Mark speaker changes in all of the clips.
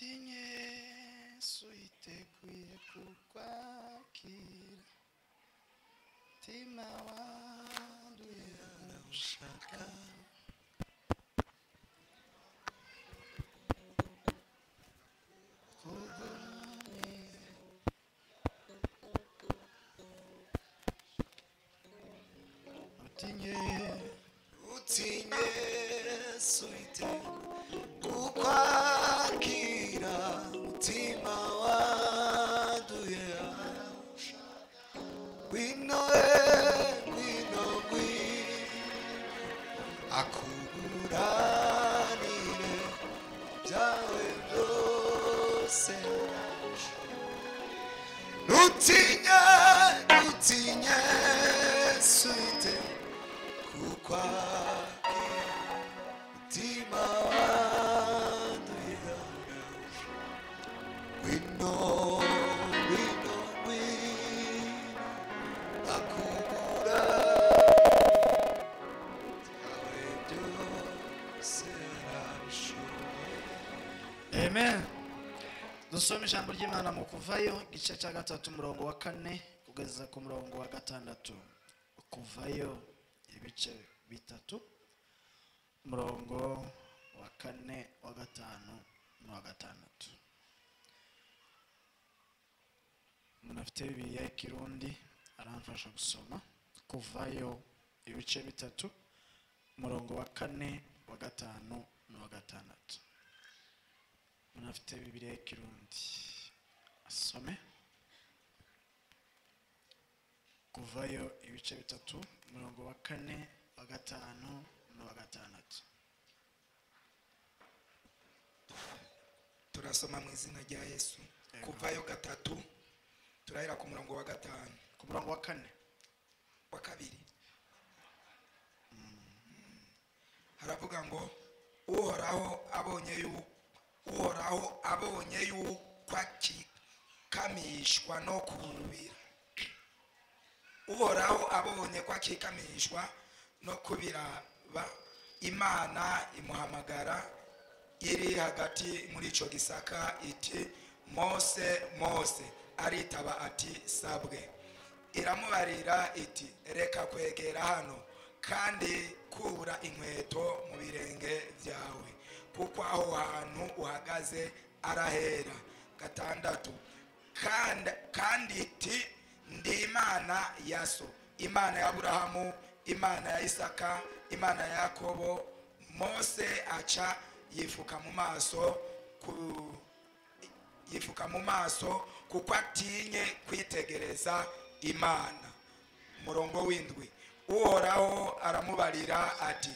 Speaker 1: Ntutinye, Yesu yiteguye kukwakira. Mutima wanduye arawushaka. Ntutinye,
Speaker 2: Utinye Yesu yiteguye kukwakira. Mutima wanduye arawushaka. Ngwino ngwino ngwino akuguranire ibyawe byose. Ntutinye, ntutinye Yesu yiteguye kukwakira. Mutima wanduye arawushaka. Ngwino, ngwino, ngwino akugura ibyawe byose arabishoboye.
Speaker 1: Amen. Dusome ijambo ry'Imana mu Kuvayo igice cya 3 umurongo wa 4 kugeza ku murongo wa 6. Kuvayo ibice 3 umurongo wa 4, wa 5 n'uwa 6. Umuntu afite Bibiliya y'ikirundi aramfasha gusoma. Kuvayo ibice 3 umurongo wa 4, wa 5 n'uwa 6. Umuntu afite Bibiliya y'ikirundi asome. Kuvayo ibice 3 umurongo wa 4, wa 5 n'uwa 6.
Speaker 3: Turasoma mu izina rya Yesu. Kuvayo 3 turahera ku murongo wa 5.
Speaker 1: Ku murongo wa 4.
Speaker 3: Wa 2. Haravuga ngo Uhoraho abonye yuko akikamishwa no kubira. Uhoraho abonye ko akikamishwa no kubiraba, Imana imuhamagara iri hagati muri ico gisaka iti Mose, Mose. Aritaba ati sabwe. Iramubarira iti reka kwegera hano kandi kura inkweto mu birenge byawe, kuko aho hantu uhagaze arahera. 6 kandi iti ndi Imana ya so, Imana ya Aburahamu, Imana ya Isaka, Imana ya Yakobo. Mose aca yifuka mu maso kuko atinye kwitegereza Imana. Murongo w'indwi Uhoraho aramubarira ati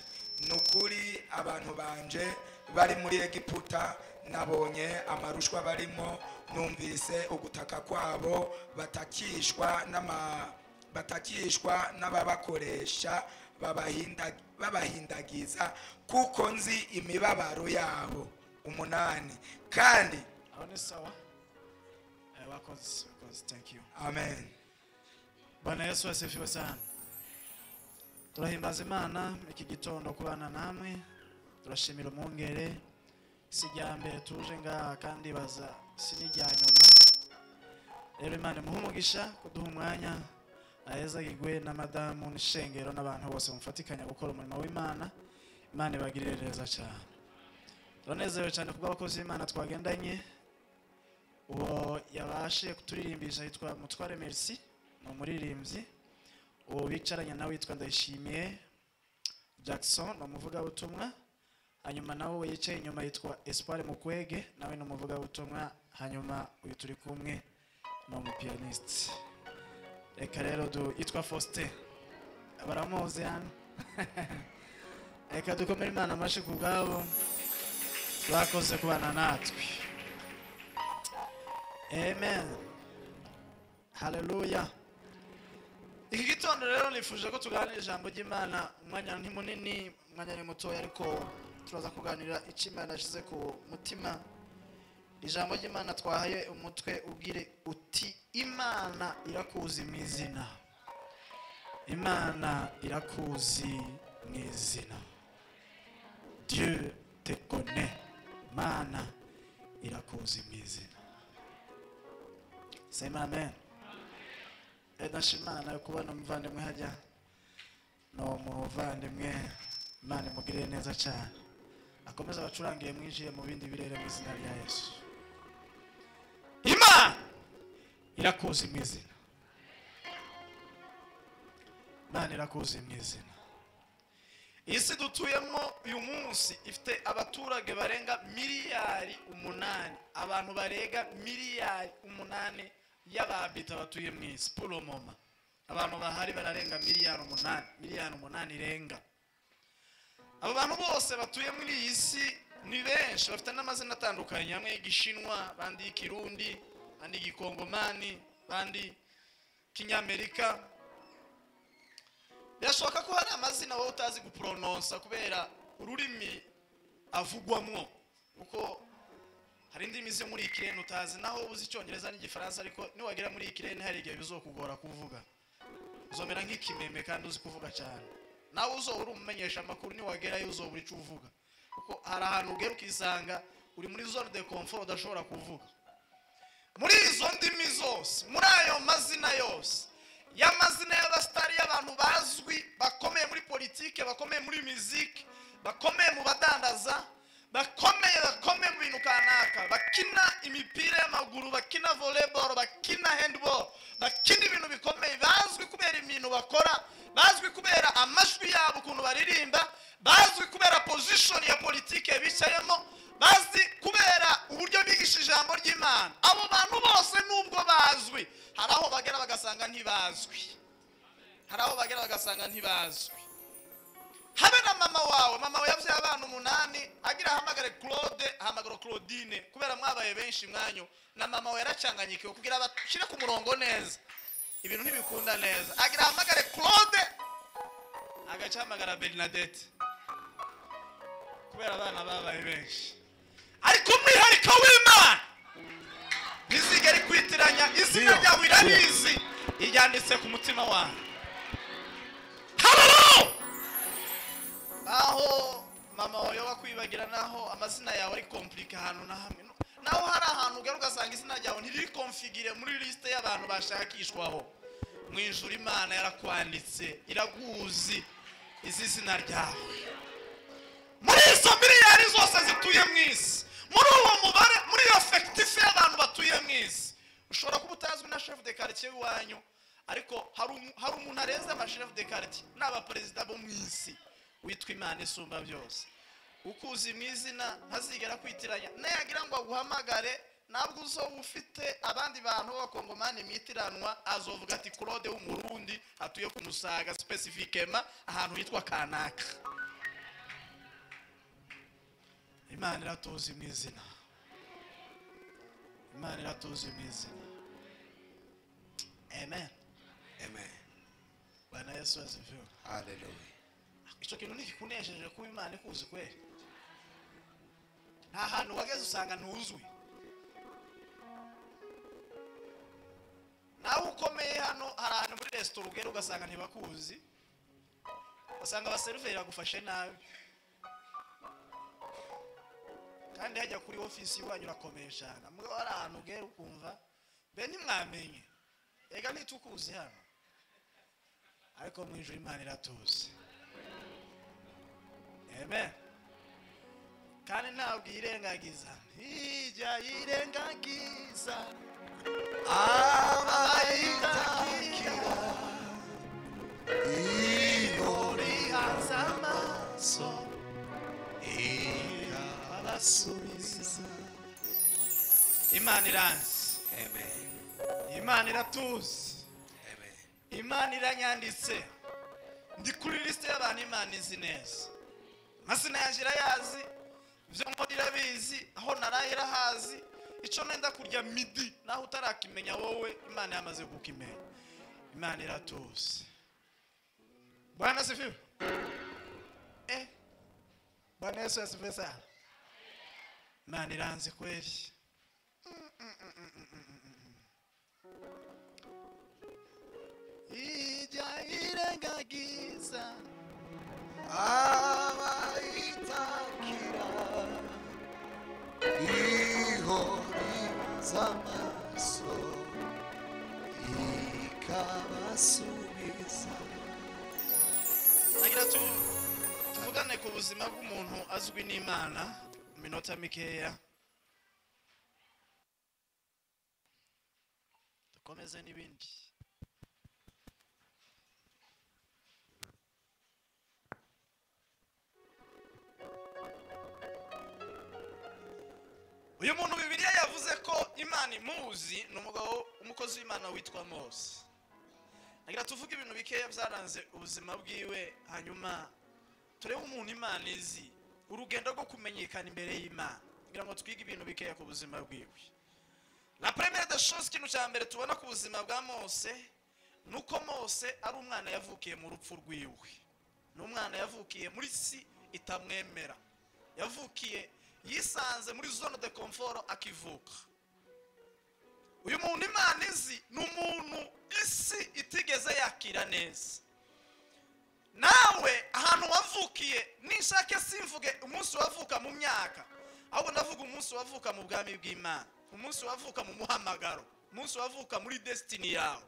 Speaker 3: nukuri abantu banje bari muri Egiputa, nabonye amarushwa barimo, numvise ugutaka kwabo, batakishwa n'ababakoresha babahindagiza, kuko nzi imibabaro yabo. 8 kandi
Speaker 1: aho ni sawa. Wakoze, thank you.
Speaker 3: Amen.
Speaker 1: Bwana Yesu asifiwe sana. Turahimbaza Imana iki gitondo kubana namwe. Turashimira umwungere, si irya mbere tuje ngaha kandi baza si n'irya nyuma. Rero Imana imuhe umugisha kuduha umwanya, ahezagirwe na madamu n'ishengero n'abantu bose mufatikanya gukora umurimo w'Imana. Imana ibagirire neza cyane. Turanezerewe cyane kubwo abakozi b'Imana twagendanye. Uwo yabashe kuturirimbisha yitwa Mutware Merci, ni umuririmbyi. Uwo bicaranye nawe yitwa Ndayishimiye Jackson, ni umuvugabutumwa. Hanyuma nawe yicaye inyuma yitwa Espoir Mukwege, nawe ni umuvugabutumwa. Hanyuma uyu turi kumwe ni umupianiste. Reka rero yitwa Faustin, baramuzi hano. Reka dukomere Imana amashyi ku bwabo bakoze kubana natwe. Amen. Haleluya. Iki gitondo rero nifuje ko tuganira ijambo ry'Imana. Umwanya ni munini, umwanya ni mutoya, ariko turaza kuganira icyo Imana yashyize ku mutima. Ijambo ry'Imana twahaye umutwe ubwire uti Imana irakuzi mu izina. Imana irakuzi mu izina. Dieu te connaît. Imana irakuzi mu izina. Sema amen. Ndashimana yo kubona umuvandimwe hajya no muvandimwe, Imana imugirire neza cyane, akomeza abacurangiye mwinjiye mu bindi birere mu izina rya Yesu. Imana irakuzi mu izina. Imana irakuzi mu izina. Isi dutuyemo uyu munsi ifite abaturage barenga miliyari 8, abantu barenga miliyari 8 y'ababita batuye mu isi. Pour moment abantu bahari bararenga miliyari 8, miliyari 8 irenga. Abo bantu bose batuye muri iyi si ni benshi, bafite n'amazina atandukanye, amwe y'Igishinwa, bandi y'Ikirundi, bandi y'Igikongomani, bandi Kinyamerika. Birashoboka ko hari amazina wowe utazi gupronounsa kubera ururimi avugwamwo, kuko hari indimi zo muri Ikirene utazi, naho uzi Icyongereza n'Igifaransa, ariko niwagera muri Ikirene hari igihe bizokugora kuvuga, uzomera nk'ikimeme kandi uzi kuvuga cyane. Nawe uzoba uri umumenyesha amakuru, niwagerayo uzobura icyo uvuga, kuko hari ahantu ugera ukisanga uri muri zone de confort udashobora kuvuga. Muri izo ndimi zose, muri ayo mazina yose, y'amazina y'abasitari, y'abantu bazwi bakomeye muri politike, bakomeye muri muziki, bakomeye mu badandaza, bakomeye mu bintu kanaka, bakina imipira y'amaguru, bakina volleyball, bakina handball, bakina ibintu bikomeye, bazwi kubera ibintu bakora, bazwi kubera amajwi yabo ukuntu baririmba, bazwi kubera position ya politike bicayemo, bazi kubera uburyo bigisha ijambo ry'Imana. Abo bantu bose nubwo bazwi, hari aho bagera bagasanga ntibazwi. Hari aho bagera bagasanga ntibazwi. Habe na mama wawe, mama wawe yavyaye abana 8, agira ahamagare Claude, ahamagara Claudine, kubera mwabaye benshi mwanyu, na mama wawe yaracanganyikiwe kugira abashire ku murongo neza. Ibintu ntibikunda neza. Agira ahamagare Claude, agaca ahamagara Bernadette, kubera abana babaye benshi. Ariko umwihariko w'Imana ntizigere kwitiranya izina ryawe, irarizi, iryanditse ku mutima wawe. Haleluya! Aho mama wawe wakwibagira, naho amazina yawe ari komplike ahantu na hamwe, naho hari ahantu ugera ugasanga izina ryawe ntiriri konfigire muri liste y'abantu bashakishwaho. Mu ijuru Imana yarakwanditse, iraguzi izi zina ryawe. Muri izo miliyari zose zituye mu isi, muri uwo mubare, muri iyo effectif y'abantu batuye mu isi, ushobora kuba utazwi na chef de quartier wanyu, ariko hari umuntu arenze ama chef de quartier n'abaperezida bo mu isi witwa Imana isumba byose. Ukuzi mu izina ntazigera kwitiranya, nayagira ngo aguhamagare, ntabwo uzoba ufite abandi bantu b'abakongomani mwitiranwa, azovuga ati Claude w'Umurundi atuye ku Musaga spécifiquement ahantu hitwa Kanaka. Imana iratuzi mu izina. Imana iratuzi mu izina. Amen.
Speaker 2: Amen.
Speaker 1: Bwana Yesu asifiwe.
Speaker 2: Hallelujah.
Speaker 1: Icyo kintu ntikikunesheje kuba Imana ikuzi kweli. Nta hantu wageze usanga ntuzwi. Nawe ukomeye hano, hari ahantu muri resitora ugera ugasanga ntibakuzi, ugasanga abaseriveri bagufashe nabi, kandi hajya kuri ofisi iwanyu urakomeye cyane. Mugabo hari ahantu ugera ukumva be ntimwamenye, ega ntitukuzi hano, ariko mu ijuru Imana iratuzi. Amen. Kandi ntabwo yirengagiza, ijya yirengagiza abayitakira, ihora amaso ikabasubiza. Imana iranzi.
Speaker 2: Amen.
Speaker 1: Imana iratuzi.
Speaker 2: Amen.
Speaker 1: Imana iranyanditse, ndi kuri liste y'abantu Imana izi neza. Amazina yanjye irayazi, ibyo nkora irabizi, aho naraye irahazi, icyo nenda kurya midi naho utarakimenya wowe, Imana yamaze kukimenya. Imana iratuzi. Bwana asifiwe. Bwana Yesu asifiwe sana. Imana iranzi kweli. Ijya irengagiza
Speaker 2: abayitakira, Ihora amaso ikabasubiza.
Speaker 1: Nagira tuvugane ku buzima bw'umuntu azwi n'Imana mu minota mikeya, dukomeze n'ibindi. Uyu muntu Bibiliya yavuze ko Imana imuzi ni umugabo umukozi w'Imana witwa Mose. Nagira tuvuge ibintu bikeya byaranze ubuzima bwiwe, hanyuma turebe umuntu Imana izi, urugendo rwo kumenyekana imbere y'Imana, kugira ngo twige ibintu bikeya ku buzima bwiwe. La première des choses, ikintu cya mbere tubona ku buzima bwa Mose nuko Mose ari umwana yavukiye mu rupfu rwiwe. Ni umwana yavukiye muri si itamwemera, yavukiye yisanze muri zone de confort akivuka. Uyu muntu Imana izi ni umuntu isi itigeze yakira neza. Nawe ahantu wavukiye, nishake simvuge umunsi wavuka mu myaka, ahubwo ndavuga umunsi wavuka mu bwami bw'Imana, umunsi wavuka mu muhamagaro, umunsi wavuka muri destiny yawe.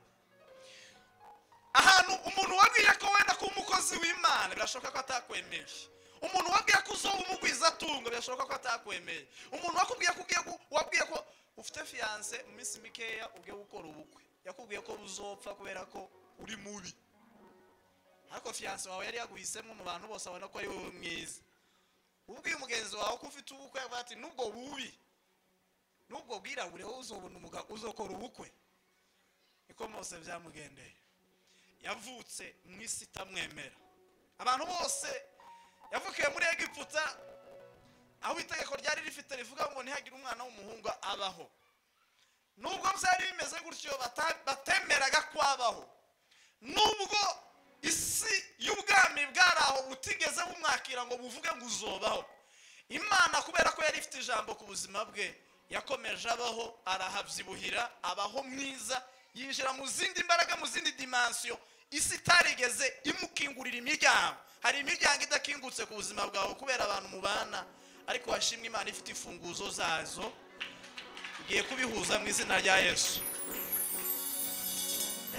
Speaker 1: Ahantu umuntu wabwiye ko wenda kuba umukozi w'Imana birashoboka ko atakwemeye. Umuntu wabwiye ko uzoba umugwizatungo birashoboka ko atakwemeye. Umuntu wakubwiye ko ugiye wabwiye ko ufite fiance mu minsi mikeya ugiye gukora ubukwe, yakubwiye ko buzopfa kubera ko uri mubi, ariko fiance wawe yari yaguhisemo mu bantu bose abona ko ari wowe mwiza. Ubwiye umugenzi wawe ko ufite ubukwe avuga ati nubwo bubi nubwo bwirabure wowe uzobona umugabo uzokora ubukwe. Niko Mose byamugendeye, yavutse mu isi itamwemera. Abantu bose yavukiye muri Egiputa, aho itegeko ryari rifite rivuga ngo ntihagire umwana w'umuhungu abaho. Nubwo byari bimeze gutyo batemeraga ko abaho, nubwo isi y'ubwami bwari aho butigeze bumwakira ngo buvuge ngo uzobaho, Imana kubera ko yari ifite ijambo ku buzima bwe yakomeje abaho, arahabyibuhira, abaho mwiza, yinjira mu zindi mbaraga, mu zindi dimension isi itarigeze imukingurira imiryango. Hari imiryango idakingutse ku buzima bwawe kubera abantu mubana, ariko washimwe Imana ifite imfunguzo zazo, igiye kubihuza mu izina rya Yesu.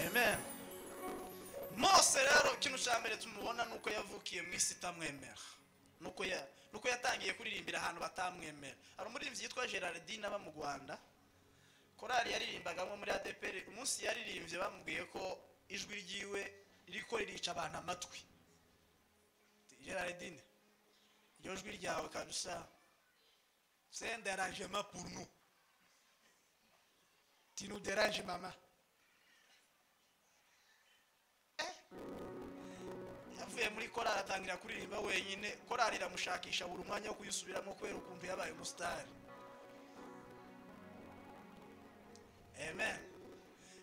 Speaker 1: Amen. Mose rero ikintu cya mbere tumubona nuko yavukiye mu isi itamwemera, nuko yatangiye kuririmbira ahantu batamwemera. Hari umuririmbyi yitwa Gerardine aba mu Rwanda, korali yaririmbagamo muri ADPR. Umunsi yaririmbye bamubwiye ko ijwi ryiwe ririko ririca abantu amatwi. Gerardine, iryo jwi ryawe kabisa c'est un dérangement pour nous, tu nous déranges mama. Yavuye muri korali atangira kuririmba wenyine, korali iramushakisha buri umwanya wo kuyisubiramo kubera ukuntu yabaye umusitari. Amen.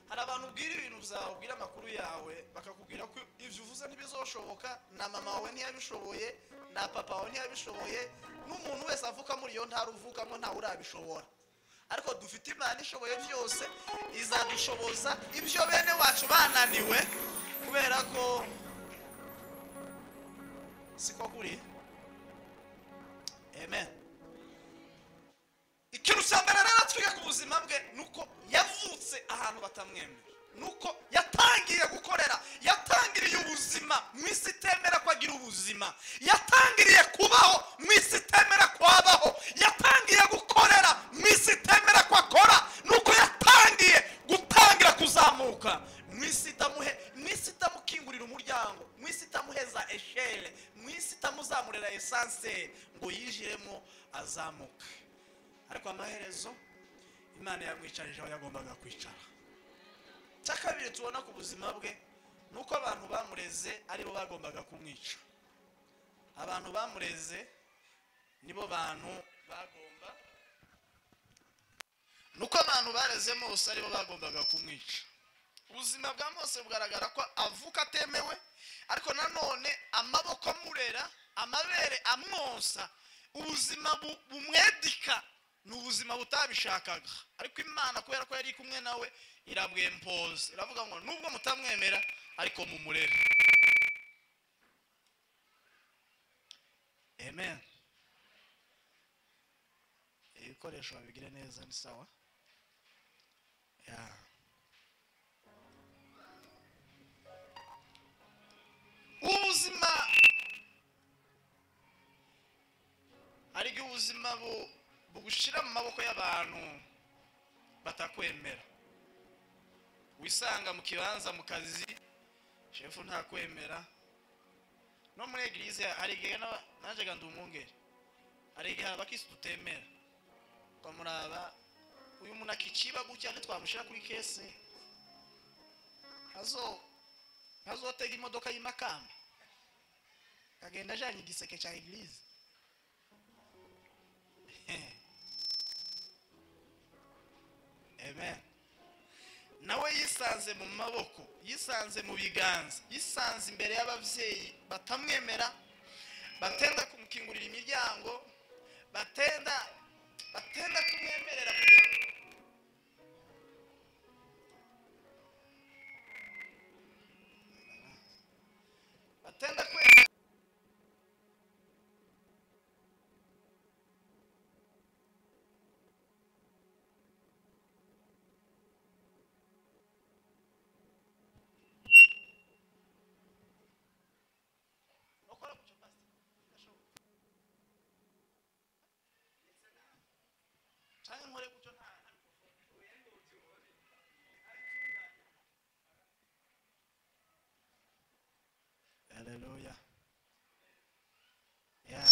Speaker 1: Hari abantu ubwira ibintu byawe, ubwira amakuru yawe, bakakubwira ko ibyo uvuze ntibizoshoboka, na mama wawe ntiyabishoboye, na papa wawe ntiyabishoboye, n'umuntu wese avuka muri iyo ntara uvukamo ntawe urabishobora. Ariko dufite Imana ishoboye byose, izadushoboza ibyo bene wacu bananiwe, kubera ko siko kuri. Amen. Ikintu cya mbere rero twiga ku buzima bwe nuko yavutse ahantu batamwemera, nuko yatangiye gukorera, yatangiriye ubuzima mu isi itemera ko agira ubuzima, yatangiriye kubaho mu isi itemera ko abaho, yatangiye gukorera mu isi itemera ko akora, nuko yatangiye gutangira kuzamuka mu isi itamuhe, mu isi itamukingurira umuryango, mu isi itamuheza eshele, mu isi itamuzamurira esanseri ngo yinjiremo azamuke. Ariko amaherezo Imana yamwicarije aho yagombaga kwicara. Cya kabiri tubona ku buzima bwe nuko abantu bamureze aribo bagombaga kumwica. Abantu bamureze nibo bantu bagomba, nuko abantu bareze Mose aribo bagombaga kumwica. Ubuzima bwa Mose bugaragara ko avuka atemewe, ariko nanone amaboko amurera, amabere amwonsa, ubuzima bumwedika ni ubuzima butabishakaga. Ariko Imana kubera ko yari kumwe nawe irabwempoza, iravuga ngo nubwo mutamwemera ariko mumurere. Amen. Ibikoresho babigire neza ni sawa. Ya. Ubuzima hari igihe ubuzima bugushira mu maboko y'abantu batakwemera. Wisanga mu kibanza mu kazi shefu ntakwemera. No muri eglise hari igihe naje gandi umwungere, hari igihe abakristo tutemera twamuraba uyu muntu akiciba gutya ntitwamushira kuri kese azotega imodoka y'imakamba kagenda ajanye igiseke cya eglise. Amen. Nawe yisanze mu maboko, yisanze mu biganza, yisanze imbere y'abavyeyi batamwemera, batenda kumukingurira imiryango, batenda kumwemerera kugira batenda kwemera. Haleluya. Ya.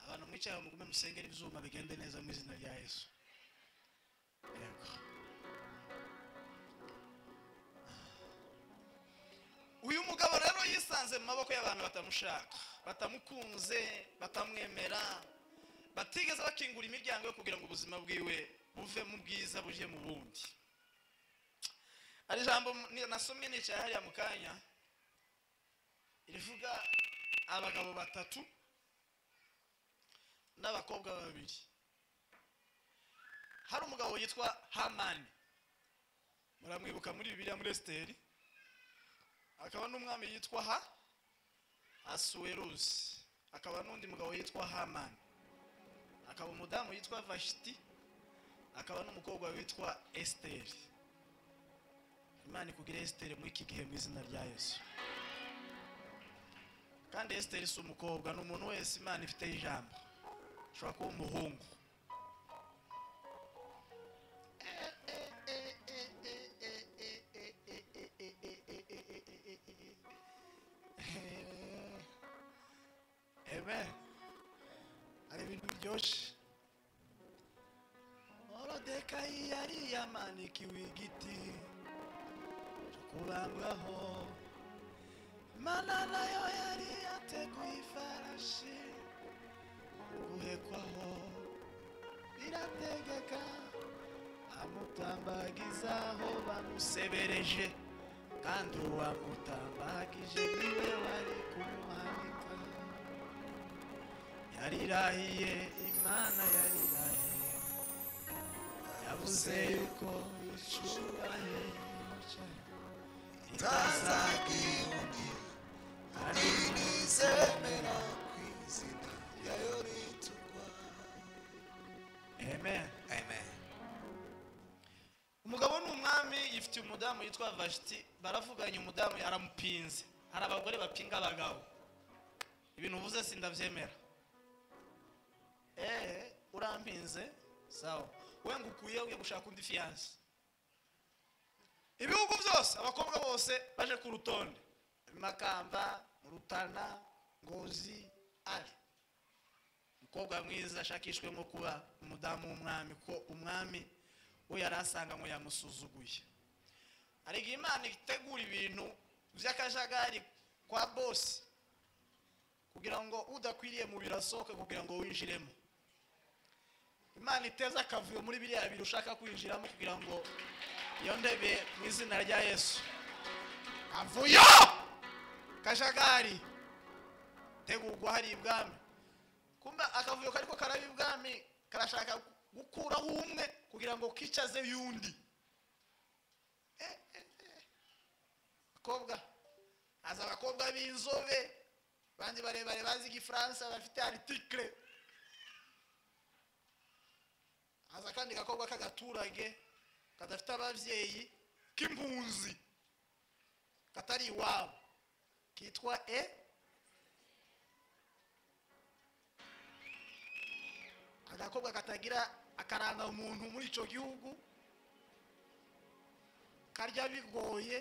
Speaker 1: Abantu mwicaye mugume musengera ibyuma bigende neza mu izina rya Yesu. Yego. Uyu mugabo rero yisanze mu maboko y'abantu batamushaka, batamukunze, batamwemera, batigeze bakingura imiryango yo kugira ngo ubuzima bwiwe buve mu bwiza buje mu bundi. Ari jambo nasomye nicaye hariya mu kanya rivuga abagabo batatu n'abakobwa babiri. Hari umugabo yitwa Hamani, muramwibuka muri Bibiliya muri Esteri, akaba n'umwami yitwa Asuwerusi, akaba n'undi mugabo yitwa Hamani, akaba umudamu yitwa Vashiti, akaba n'umukobwa witwa Esteri. Imana ikugire Esteri muri iki gihe mu izina rya Yesu. Kandi Esteri si umukobwa, ni umuntu wese Imana ifite ijambo. Ashobora kuba umuhungu. Amen. Hari ibintu biryoshye. Morodekayi yari yamanikiwe igiti cyo kubambwaho, Imana nayo yari yateguye ifarashi guhekwaho, irategeka amutambagizaho bamusebereje, kandi uwamutambagije niwe wari kumumanika. Yarirahiye, Imana yarirahiye, yavuze yuko icyubahiro cyayo
Speaker 2: itazagihundi kandi nizemera ku izina ryayo ritukwa.
Speaker 1: Amen.
Speaker 2: Amen.
Speaker 1: Umugabo ni umwami yifitiye umudamu yitwa Vashiti, baravuganye umudamu aramupinze. Hari abagore bapinga abagabo. Ibintu uvuze sindavyemera. Urampinze sawa, we ngukuye ugiye gushaka undi fiance. Ibihugu byose abakobwa bose baje ku rutonde, Makamba, Rutana, Ngozi, Ali. Umukobwa mwiza ashakishwe nko kuba umudamu w'umwami, ko umwami we yarasanga ngo yamusuzuguye. Ariko Imana itegura ibintu by'akajagari kwa boss kugira ngo udakwiriye mu birasohoke kugira ngo winjiremo. Imana iteza akavuyo muri biriya biro ushaka kwinjiramo kugira ngo iyo ndebe mu izina rya Yesu. Kavuyo kajagari tegurwa hari ibwami. Kumba akavuyo kariko karaba ibwami karashaka gukuraho umwe kugira ngo kicaze yundi. Abakobwa aza, abakobwa b'inzobe bandi barebare bazi igifaransa bafite article. Haza kandi gakobwa k'agaturage kadafite ababyeyi k'impunzi katari iwabo kitwa agakobwa katagira akaranga umuntu muri ico gihugu, karya bigoye,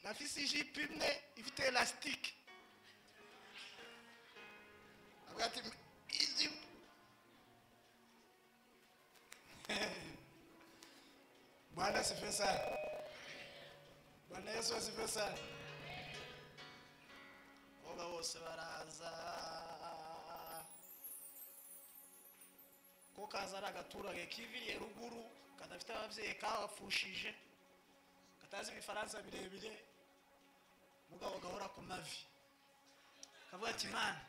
Speaker 1: gafise ijipo imwe ifite elastique. Avuga ati izi Bwana asifiwe sana. Bwana Yesu asifiwe sana. Abakobwa bose baraza, ko kaza ari agaturage kiviriye ruguru, kadafite ababyeyi, kabapfushije, katazi ibifaransa birebire, mugabo gahora ku mavi, kavuga ati Mana,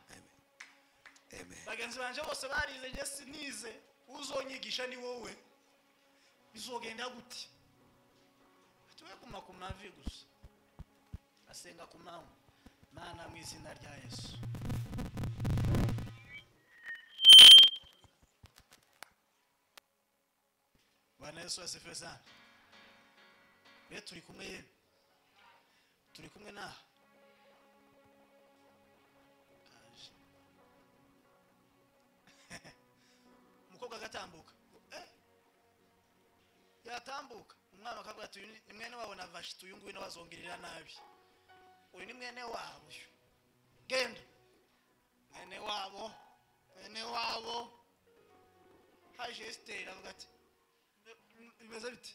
Speaker 2: Amen.
Speaker 1: bagenzi banje bose barize, njye sinize, uzonyigisha ni wowe, bizogenda gute? Ati we guma ku mavi gusa. Asenga ku manywa, Mana mu izina rya Yesu. Bwana Yesu asifiwe sana. Be turi kumwe yemwe, turi kumwe naha. Aje. Umukobwa agatambuka, yatambuka umwami akavuga ati uyu ni mwene wabo na Vashiti, uyu nguyu nawe azongirira nabi, uyu ni mwene wabo, uyu genda mwene wabo, mwene wabo. Haje Esiteri avuga ati bimeze bite,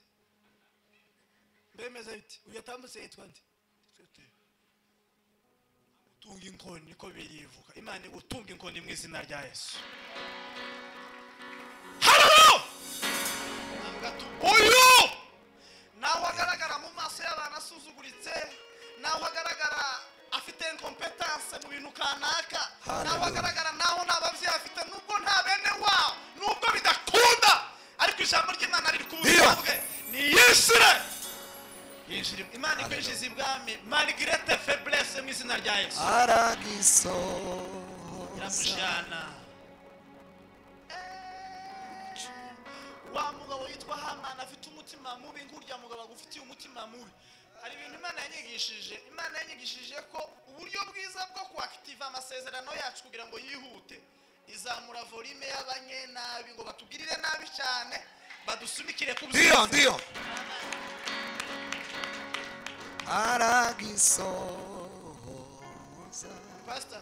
Speaker 1: mbe bimeze bite, uyu yatambutse yitwa nde? Utunga inkoni, niko birivuga. Imana igutunga inkoni mu izina rya Yesu. Haleluya! Avuga ati uyu nawe agaragara mu maso y'abantu asuzuguritse, nawe agaragara afite incompetence mu bintu kanaka, nawe agaragara naho nta babyeyi afite, nubwo nta bene wabo, nubwo bidakunda, ariko ijambo ry'Imana riri ku buzima bwe, niyishyire. Yinjire. Imana ikwinjiza ibwami malgré tes faiblesses mu izina rya Yesu.
Speaker 2: Aragisohoza.
Speaker 1: Iramujyana. Wa mugabo yitwa Hamani afite umutima mubi, nk'urya mugabo agufitiye umutima mubi. Hari ibintu Imana yanyigishije. Imana yanyigishije ko uburyo bwiza bwo kuactiva amasezerano yacu kugira ngo yihute, izamura volume y'abanyenabi ngo batugirire nabi cyane, badusunikire ku
Speaker 2: Ndio,
Speaker 1: byiza.
Speaker 2: ndio. Aragisohoza.
Speaker 1: Pastor,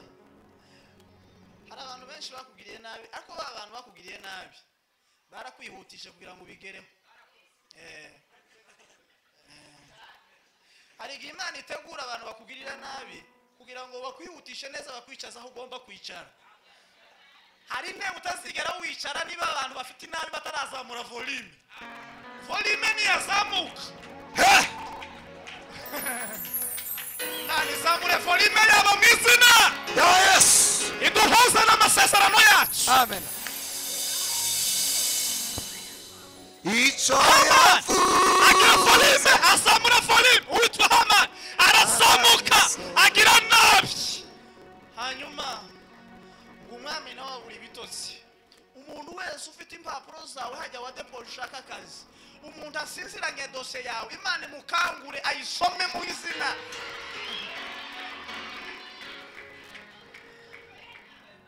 Speaker 1: hari abantu benshi bakugiriye nabi, ariko ba bantu bakugiriye nabi barakwihutisha kugira ngo ubigereho. Hari igihe Imana itegura abantu bakugirira nabi kugira ngo bakwihutishe neza, bakwicaze aho ugomba kwicara. Hari intebe utazigera wicara niba abantu bafite inabi batarazamura volume. Volume niyazamuka, Imana izamure volume yabo mu izina
Speaker 2: Ya Yesu.
Speaker 1: iduhuza n'amasezerano yacu.
Speaker 2: Amen. Icyo
Speaker 1: Haman agira
Speaker 2: yavuze
Speaker 1: volume, azamura volume. Uwitwa Haman arazamuka agira nabi. Hanyuma ngo umwami nawe abura ibitotsi. Umuntu wese ufite impapuro zawe hajya wa depoje ushaka akazi, umuntu asinziranye dosiye yawe, Imana imukangure ayisome mu izina.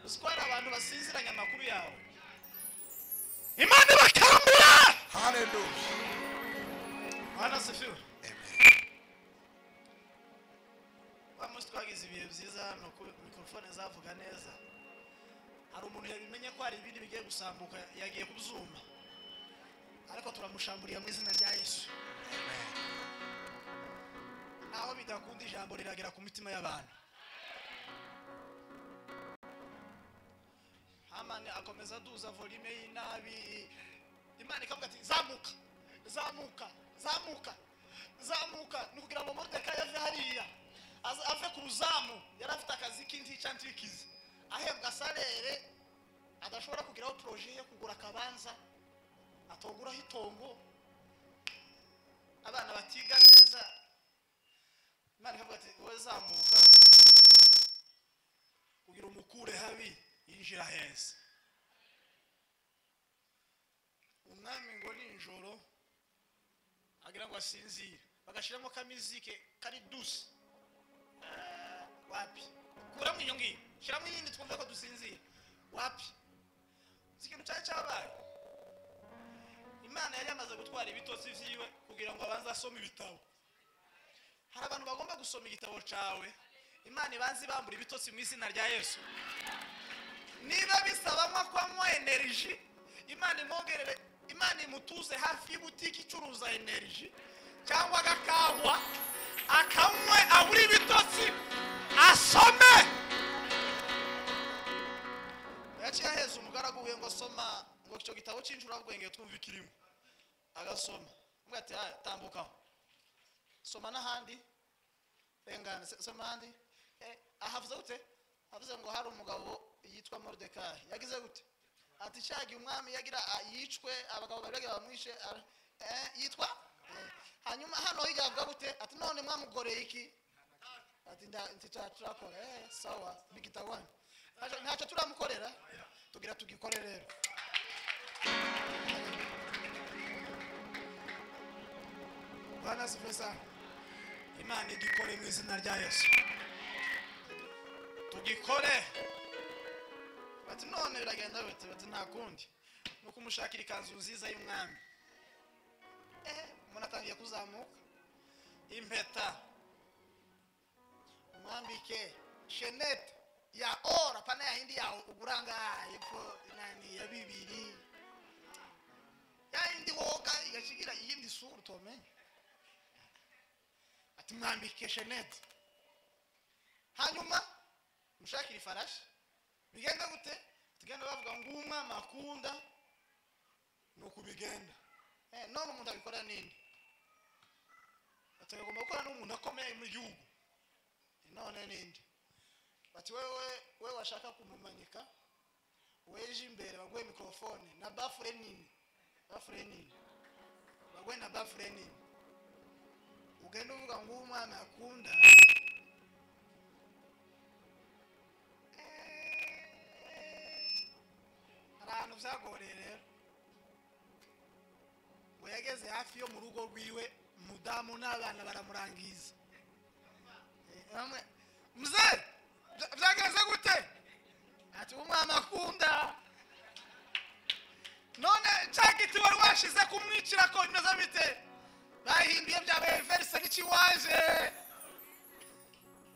Speaker 1: Uzi ko hari abantu basinziranye amakuru yawe, Imana ibakangura.
Speaker 2: Haleluya.
Speaker 1: Bwana asifiwe.
Speaker 2: Amen.
Speaker 1: Wa munsi twagize ibihe byiza hano, ko mikorofone zavuga neza. Hari umuntu yabimenye ko hari ibindi bigiye gusambuka, yagiye kubyuma, ariko turamushamburiye mu izina rya Yesu. Naho bidakunda, ijambo riragera ku mitima y'abantu. Hamani akomeza aduza volume y'inabi, Imana ikavuga ati zamuka, zamuka, zamuka, zamuka. Ni ukugira ngo Moridekayi ave hariya, ave ku ruzamu. Yari afite akazi k'intica ntikize, ahembwa salaire adashobora kugiraho projet yo kugura akabanza, atoguraho itongo, abana batiga neza. Imana ikavuga ati wowe zamuka kugira umukure habi yinjira heza. Kugira ngo asinzire bagashiramo kamizike kari douce. Wapi kuramo iyo ngiyo shiramo iyindi twumve ko dusinzire. Wapi ikintu cyari cyabaye, Imana yari yamaze gutwara ibitotsi vyiwe kugira ngo abanze asome ibitabo. Hari abantu bagomba gusoma igitabo cawe, Imana ibanze ibambura ibitotsi mu izina rya Yesu. Niba bisaba nko kwanywa energy, Imana imwongerere, Imana imutuze hafi y'ibutiki icuruza energy cyangwa agakawa, akanywe abura ibitotsi asome. Yaciye aheza umugaragu we ngo soma ngo icyo gitabo cy'injurabwenge twumva ikirimo, agasoma. Umwe ati tambukaho, soma n'ahandi, rengana soma ahandi. Ahavuze gute? Avuze ngo hari umugabo yitwa Moridekayi. Yagize gute? Ati cyagiye umwami yagira yicwe, abagabo babiri bagira bamwishe, yitwa hanyuma hano hirya avuga gute? Ati none mwamugoreye iki? Ati turakora. Sawa bigitabo ntacyo turamukorera, tugira tugikore rero. Bwana asifiwe sana. Imana igikore mu izina rya Yesu, tugikore. Bati none biragenda bite? Bati nta kundi, nuko umushakira ikanzu nziza y'umwami. Umuntu atangiye kuzamuka, impeta umwambike, shenete ya ora pana ya hindi ya uguranga epfo nani ya bibiri ya hindi woga igashigira iyindi sura utomenye. Ati mwambike shenete, hanyuma mushakira ifarashi. Bigenda gute? Tugenda bavuga ngo umwami akunda nuko bigenda. None umuntu abikora ninde? Ati agomba gukora n'umuntu akomeye mu gihugu. None ninde? Bati wewe washaka kumumanika, weje imbere baguhe microphone na bafure nini, bafure nini, baguhe na bafure nini, ugenda uvuga ngo umwami akunda. Abantu byagoreye rero. Ngo yageze hafi yo mu rugo rwiwe, mudamu n'abana baramurangiza. Mzee byageze gute? Ati umwami akunda. None cya giti wari washize kumwicira ko bimeze bite? Bahinduye byabaye verse n'ikiwaje.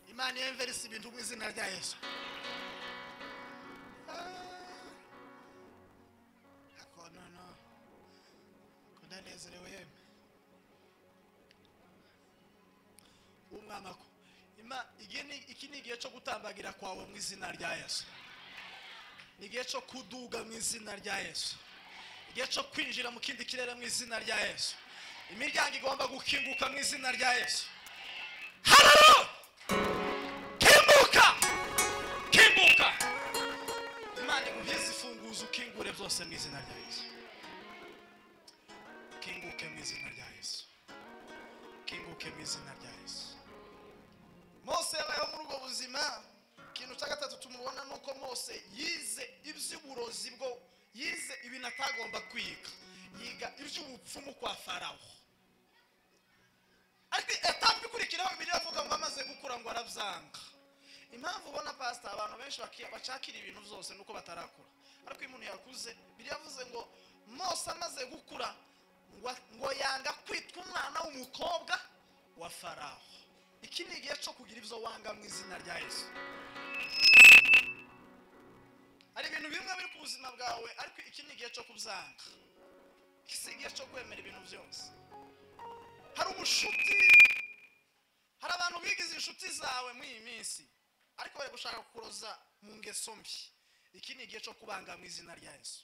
Speaker 1: Imana yemverse ibintu mu izina rya Yesu. Ndanezerewe yemwe. Umwamako ima iki ni igihe cyo gutambagira kwawe mu izina rya Yesu. Ni igihe cyo kuduga mu izina rya Yesu. Igihe cyo kwinjira mu kindi kirere mu izina rya Yesu. Imiryango igomba gukinguka mu izina rya Yesu. Haleluya! Kimbuka! Kimbuka! Imana iguhe ifunguzo ukingure byose mu izina rya Yesu. Kinguke mu izina rya Yesu. Kinguke mu izina rya Yesu. Mose yabayeho muri ubwo buzima. Ikintu cya gatatu tumubona nuko Mose yize iby'uburozi bwo yize ibintu atagomba kwiga, yiga iby'ubupfumu kwa Farawo. Ariko etape ikurikiraho Bibiliya ivuga ngo amaze gukura ngo arabyanga. Impamvu ubona pastor abantu benshi bacakira ibintu byose nuko batarakura. Ariko iyo umuntu yakuze, Bibiliya yavuze ngo Mose amaze gukura ngo yanga kwitwa umwana w'umukobwa wa Farawo. Iki ni igihe cyo kugira ibyo wanga mu izina rya Yesu. Hari ibintu bimwe biri ku buzima bwawe, ariko iki ni igihe cyo kubyanga. Iki si igihe cyo kwemera ibintu byose. Hari ubushuti, hari abantu bigize inshuti zawe muri iyi minsi, ariko bari gushaka kukuroza mu ngeso mbi. Iki ni igihe cyo kubanga mu izina rya Yesu.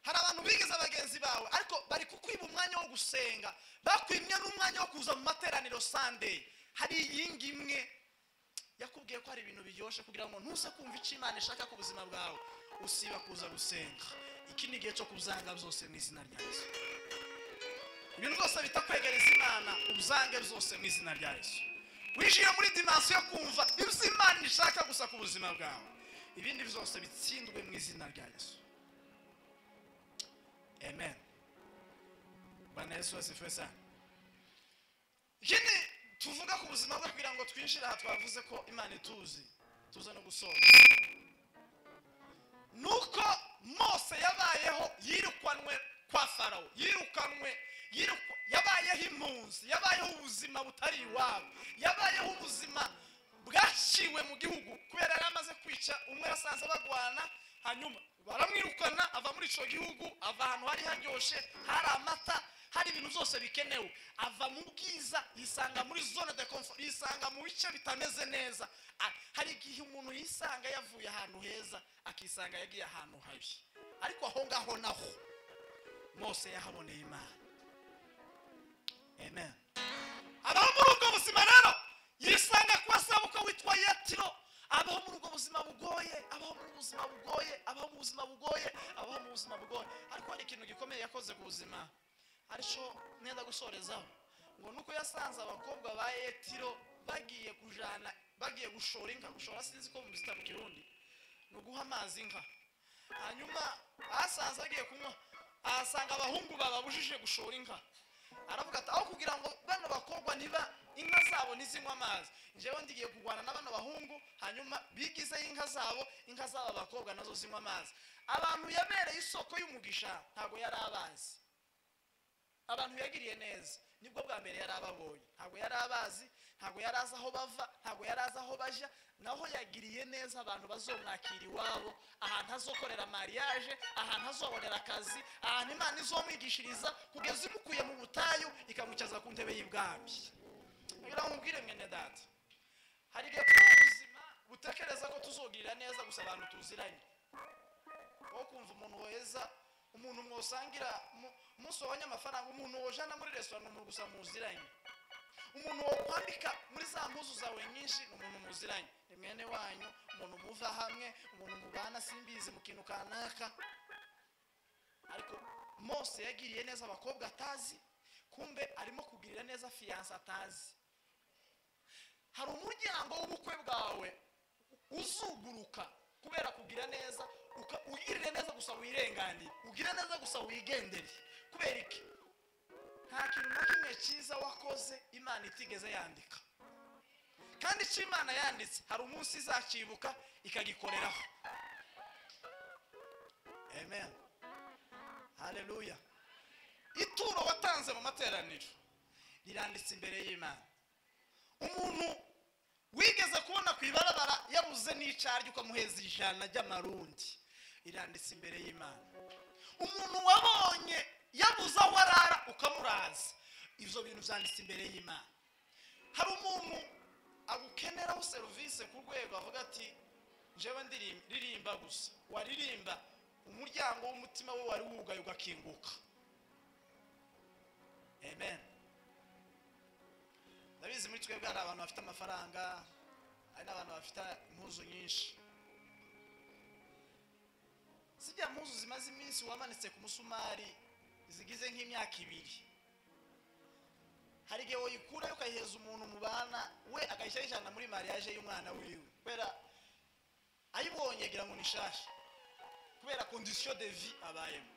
Speaker 1: Hari abantu bigize abagenzi bawe, ariko bari kukwiba umwanya wo gusenga, bakwimye n'umwanya wo kuza mu materaniro Sunday. Hari iyingi imwe yakubwiye ko hari ibintu biryoshe kugira ngo ntuze kumva icyo Imana ishaka ku buzima bwawe, usiba kuza gusenga. Iki ni igihe cyo kuzanga byose mu izina rya Yesu. Ibintu byose bitakwegereza Imana ubyange byose mu izina rya Yesu. Winjiye muri dimension yo kumva ibyo Imana ishaka gusa ku buzima bwawe, ibindi byose bitsindwe mu izina rya Yesu. Amen. Bwana Yesu asifiwe sana. Ikindi tuvuga ku buzima bwe kugira ngo twinjire aha twavuze ko Imana ituzi, tuze no gusoza, nuko Mose yabayeho yirukanwe kwa Farawo, yirukanwe, yabayeho impunzi, yabayeho ubuzima butari iwabo, yabayeho ubuzima bwaciwe mu gihugu kubera yari amaze kwica umwe yasanze bagwana, hanyuma baramwirukana ava muri ico gihugu, ava ahantu hari haryoshe, hari amata, hari ibintu byose bikenewe, ava mu bwiza yisanga muri zone de confort, yisanga mu bice bitameze neza. Hari igihe umuntu yisanga yavuye ahantu heza akisanga yagiye ahantu habi, ariko aho ngaho naho Mose yahaboneye Imana. Amen. Abaho muri ubwo buzima rero yisanga kwa sabuka witwa Yetiro, abaho muri ubwo buzima bugoye, abaho muri ubuzima bugoye, abaho mu buzima bugoye, abaho mu buzima bugoye. Ariko hari ikintu gikomeye yakoze ku buzima arico nenda gusorezaho, ngo nuko yasanze abakobwa ba Yetiro bagiye kujana, bagiye gushora inka. Gushora sinzi ko muzita mu Kirundi, ni uguha amazi inka. Hanyuma asanze agiye kunywa, asanga abahungu bababujije gushora inka. Aravuga ati aho kugira ngo bano bakobwa niba inka zabo nizinywa amazi, njyewe ndigiye kurwana na bano bahungu, hanyuma bigize inka zabo, inka zabo abakobwa nazo zinywa amazi. Abantu yabereye isoko y'umugisha ntago yari abazi, abantu yagiriye neza nibwo bwa mbere yari ababonye, ntago yari abazi, ntago yari azi aho bava, ntago yari azi aho baja, naho yagiriye neza abantu bazomwakira iwabo, ahantu azokorera mariage, ahantu azobonera akazi, ahantu Imana izomwigishiriza kugeza imukuye mu butayu ikamucaza ku ntebe y'ibwami. Ngira ngo mubwire mwene data, hari igihe turi ubuzima butekereza ko tuzogirira neza gusa abantu tuziranye. Wo kumva umuntu weza, umuntu mwosangira umunsi wabonye amafaranga, umuntu wojana muri restaurant umuntu gusa muziranye, umuntu wokwambika muri za mpuzu zawe nyinshi ni umuntu muziranye, ni mwene wanyu, umuntu muva hamwe, umuntu mubana simbizi mu kintu kanaka. Ariko Mose yagiriye neza abakobwa atazi, kumbe arimo kugirira neza fiancé atazi. Hari umuryango w'ubukwe bwawe uzuguruka kubera kugira neza, ugirire neza gusa wirenganire, ugire neza gusa wigendere. Kubera iki? Nta kintu na kimwe cyiza wakoze Imana itigeze yandika, kandi icyo Imana yanditse hari umunsi izakibuka ikagikoreraho. Amen, haleluya. Ituro watanze mu materaniro riranditse imbere y'Imana. Umuntu wigeze kubona ku ibarabara yabuze n'icaryo ukamuheza 100 ry'amarundi, iranditse imbere y'Imana. Umuntu wabonye yabuze aho arara ukamuraza, ibyo bintu byanditse imbere y'Imana. Hari umuntu agukeneraho serivisi ku rwego avuga ati njyewe ndirimba gusa, waririmba umuryango w'umutima we wari wugaye ugakinguka. Amen. Ndabizi muri twebwe hari abantu bafite amafaranga, hari n'abantu bafite impuzu nyinshi. Zijya mpuzu zimaze iminsi wamanitse ku musumari zigize nk'imyaka 2, hari igihe woyikura ukayiheza umuntu mubana we akayishyira ijana muri mariage y'umwana wiwe, kubera ayibonye agira ngo ni shasha, kubera condition de vie abayemo.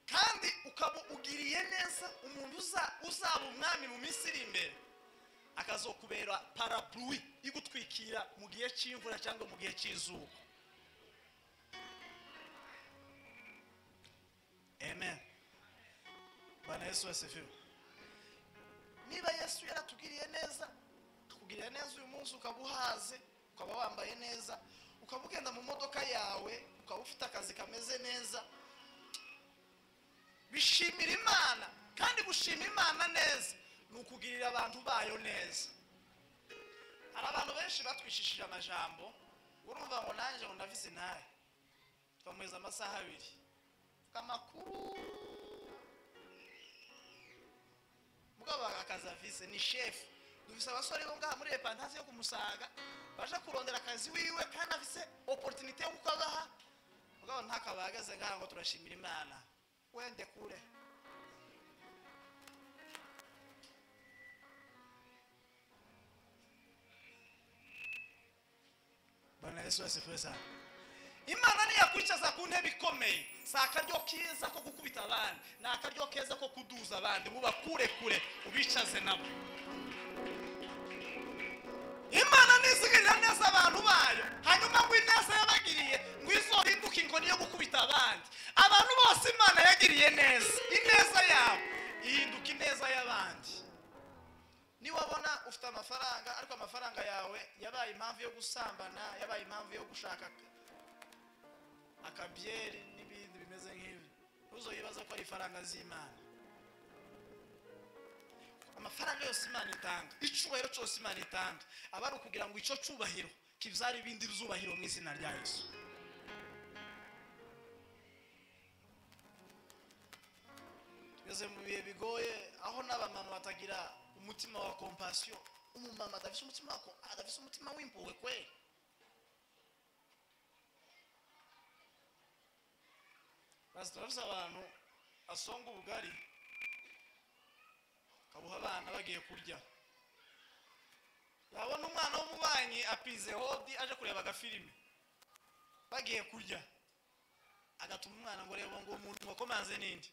Speaker 1: Kandi ukaba ugiriye neza umuntu uzaba umwami mu minsi iri imbere, akazokubera parapluie igutwikira mu gihe cy'imvura cyangwa mu gihe cy'izuba. Amen. Bwana Yesu asifiwe. Niba Yesu yaratugiriye neza, tukugirira neza uyu munsi ukaba uhaze, ukaba wambaye neza, ukaba ugenda mu modoka yawe, ukaba ufite akazi kameze neza, bishimira Imana. Kandi gushima Imana neza ni ukugirira abantu bayo neza. Hari abantu benshi batwishishije amajambo, urumva ngo nanjye ngo ndafise naye, twamuheza amasaha 2 amakuru mugabo akaza afise ni chef. Dufise abasore bo ngaha muri repantation yo kumusaga baje kurondera akazi wiwe kandi afise opportunité yo kukabaha, mugabo ntakabahagaze ngaha ngo turashimira Imana, wende kure. Bwana Yesu asifiwe sana. Imana niyakwicaza ku ntebe ikomeye, si akaryo keza ko gukubita abandi, ni akaryo keza ko kuduza abandi, mubakure kure ubicaze nabo. Imana nizigirira neza abantu bayo, hanyuma ngo ineza yabagiriye ngo izohinduke inkoni yo gukubita abandi. Abantu bose Imana yagiriye neza, ineza yabo ihinduka ineza y'abandi. Niwabona ufite amafaranga ariko amafaranga yawe yabaye impamvu yo gusambana, yabaye impamvu yo gushaka akabyeri n'ibindi bimeze nk'ibi, ntuzoyibaza ko ari ifaranga z'Imana. Amafaranga yose Imana itanga, icubahiro cyose Imana itanga, aba ari ukugira ngo icyo cubahiro kibyare ibindi byubahiro mu izina rya Yesu. Tugeze mu bihe bigoye aho n'abamama batagira umutima wa compassion. Umumama adafise umutima wa adafise umutima w'impuhwe kweli. Basi turafise abantu asonga ubugari kabuha abana bagiye kurya, yabona umwana w'umubanyi apize hodi aje kureba agafilime bagiye kurya, agatuma umwana ngo reba ngo umuntu wakomanze ninde,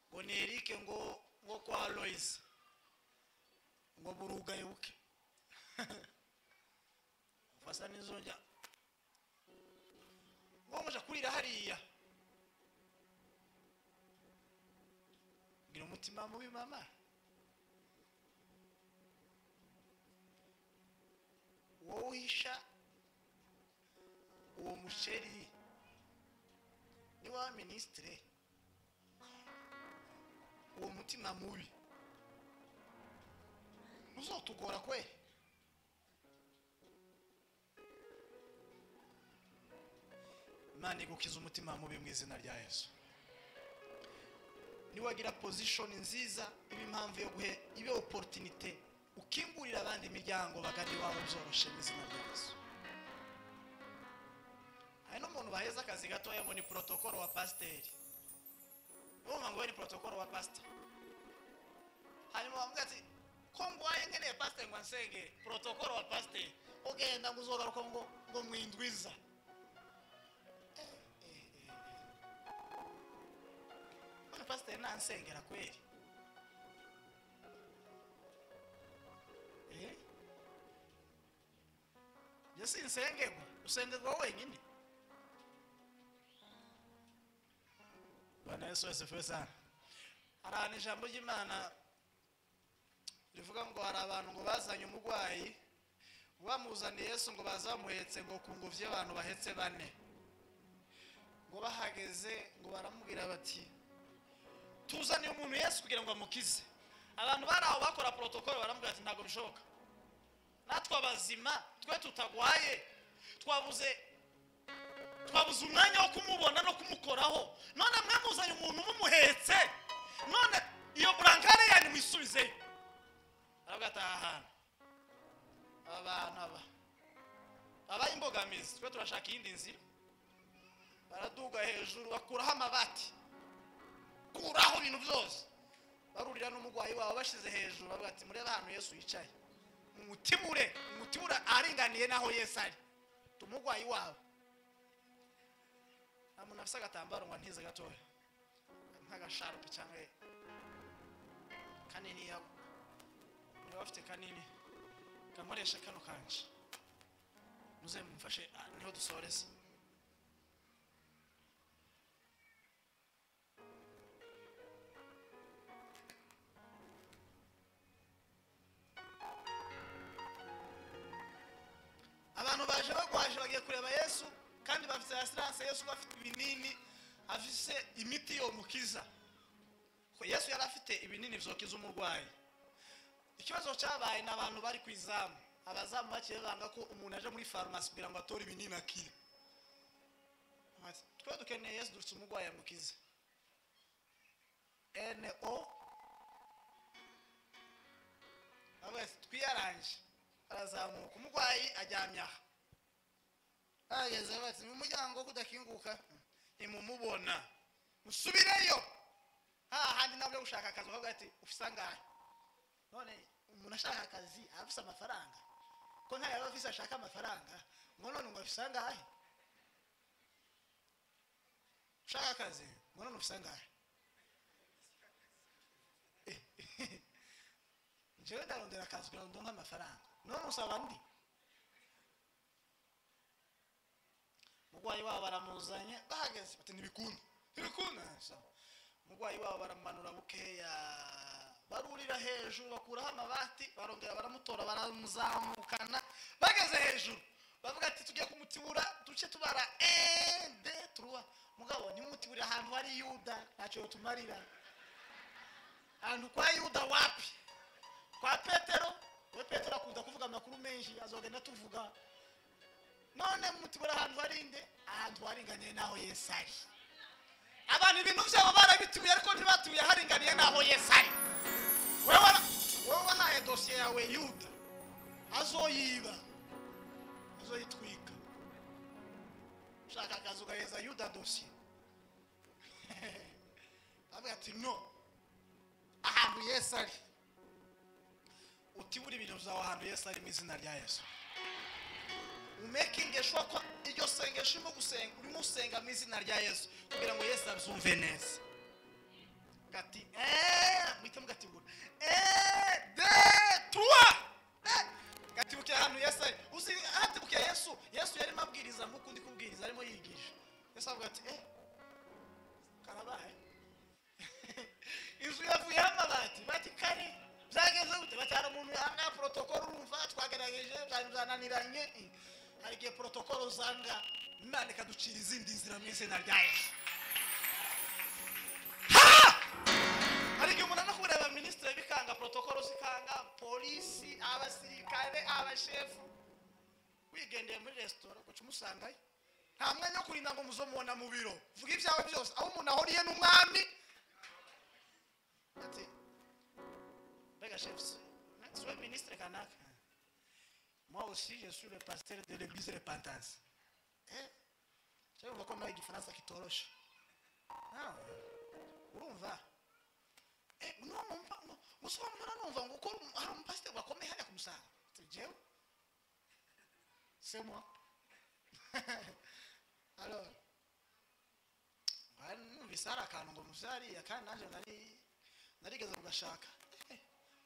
Speaker 1: ngo ni Eric ngo kwa Loise ngo burugayoke ufasa n'inzonja ngo muja kurira hariya. Gira umutima mubi mama. Wowe uhisha uwo musheri ni wa ministre, uwo mutima mubi uzotugora kweli. Imana igukiza umutima mubi mu izina rya Yesu. Niwagira position nziza iba impamvu yo guhe ibe opportunité ukingurira abandi imiryango bagari iwabo byoroshe mu izina rya Yesu. Hari n'umuntu baheza akazi gatoya ngo ni protocole wa pasiteri, urumva ngo we ni protocole wa pasiteri, hanyuma bamubwira ati ko ngwaye nkeneye pasiteri ngo ansenge, protocole wa pasiteri, ugenda ngo uzogaruka ngo mwindwiza. Pasiteri nansengera kweli? Njye sinsengerwa, usengerwa wenyine. Bwana Yesu asifiwe sana. Hari ahantu ijambo ry'Imana rivuga ngo hari abantu ngo bazanye umurwayi, bamuzaniye Yesu ngo bazamuhetse ngo ku ngobyi y'abantu bahetse bane, ngo bahageze ngo baramubwira bati tuzaniye umuntu Yesu kugira ngo amukize. Abantu bari aho bakora protocole baramubwira ati ntabwo bishoboka, natwe abazima twe tutagwaye twabuze umwanya wo kumubona no kumukoraho, none mwe muzanye umuntu mumuhetse, none iyo brancard yanyu mwisubizeyo. Aravuga ati aha hantu abantu aba abaye imbogamizi, twe turashaka iyindi nzira. Baraduga hejuru bakuraho amabati, kuraho ibintu byose, barurira n'umugwayi wabo bashize hejuru, bavuga ati murebe ahantu Yesu yicaye, mumutimure aringaniye naho Yesu ari, tumugwayi wabo. Nta muntu afise agatambaro ngo antize gatoya nk'agasharupe cyangwa kanini, yabo niba bafite kanini kankoresha kano kanje, muze mumfashe niho dusoreza. Abantu baje bagwaje bagiye kureba Yesu kandi bafite assurance Yesu bafite ibinini, afise imiti yo mukiza. Ko Yesu yari afite ibinini vyokiza umurwayi. Ikibazo cyabaye n'abantu bari kwizamu, abazamu bakiye banga ko umuntu aje muri pharmacy kugira ngo atore ibinini akire. Twe dukeneye Yesu dufite umurwayi amukize. NO abese twiyaranje arazamuka umurwayi aryamye aha, ageze bati mu muryango kudakinguka ntimumubona, musubireyo hahandi nabyo gushaka akazi bavuga ati ufise angahe? None umuntu ashaka akazi afise amafaranga, ko nta yaba afise ashaka amafaranga, ngo none ngo afise angahe? Ushaka akazi ngo none ufise angahe? Jewe ndarondera akazi kugira ngo ndonke amafaranga, none usaba ndi? Umurwayi wabo baramuzanye, bahageze bati ntibikunda, ntibikunda. Umurwayi wabo baramanura bukeya, barurira hejuru, bakuraho amabati, barongera baramutora, baramuzamukana. Bageze hejuru bavuga ati tugiye kumutibura, duce tubara 1 2 3. Mugabo nimutibura ahantu hari Yuda ntacyo yotumarira. Ahantu kwa Yuda wapi? Kwa Petero. We Petero akunda kuvuga amakuru menshi, azogenda tuvuga. None mutibura ahantu hari nde? Ahantu haringaniye naho Yesu ari. Abantu ibintu byabo barabituye, ariko ntibatuye haringaniye naho Yesu ari. Wewe wahaye dosiye yawe Yuda, azoyiba, azoyitwika. Ushaka akazi ugaheza Yuda dosiye. Avuga ati no, ahantu Yesu ari. Utibura ibintu byawe ahantu Yesu ari mu izina rya Yesu. Umekinge sure ko iryo sengesho urimo gusenga, urimo usenga mu izina rya Yesu kugira ngo Yesu abyumve neza. Gati muhite mugatibura 1 2 3. Gatibukira ahantu Yesu ari. Uzi ahatibukira Yesu, Yesu yarimo abwiriza nk'uko ndi kubwiriza, arimo yigisha. Yesu avuga ati karabaye. Inzu yavuyeho amabati, bati kare byageze gute? Bati hari umuntu yanga protocol, urumva twagerageje byananiranye. Hari igihe protocol usanga Imana ikaducira izindi nzira mu izina rya Yesu. Hari igihe umuntu anakubwira aba minisitiri bikanga, protocol zikanga, polisi, abasirikare, abashefu. Wigendeye muri resitora ugaca umusangayo, nta mwanya wo kurinda ngo muzomubona mu biro. Vuga ibyawe byose, aho umuntu ahoriye n'umwami. Ati mbega chef, c'est ministre kanaka. Moi aussi je suis le pasteur de l'église Repentance. Cyangwa ko nawe igifaransa kitoroshe. Urumva musoma numva ngo uko hari umupasiteri wakomeye hariya kumusanga. Jewe c'est moi. Alors numvise hari akantu ngo muvyariya, kandi nanje narigeze kugashaka.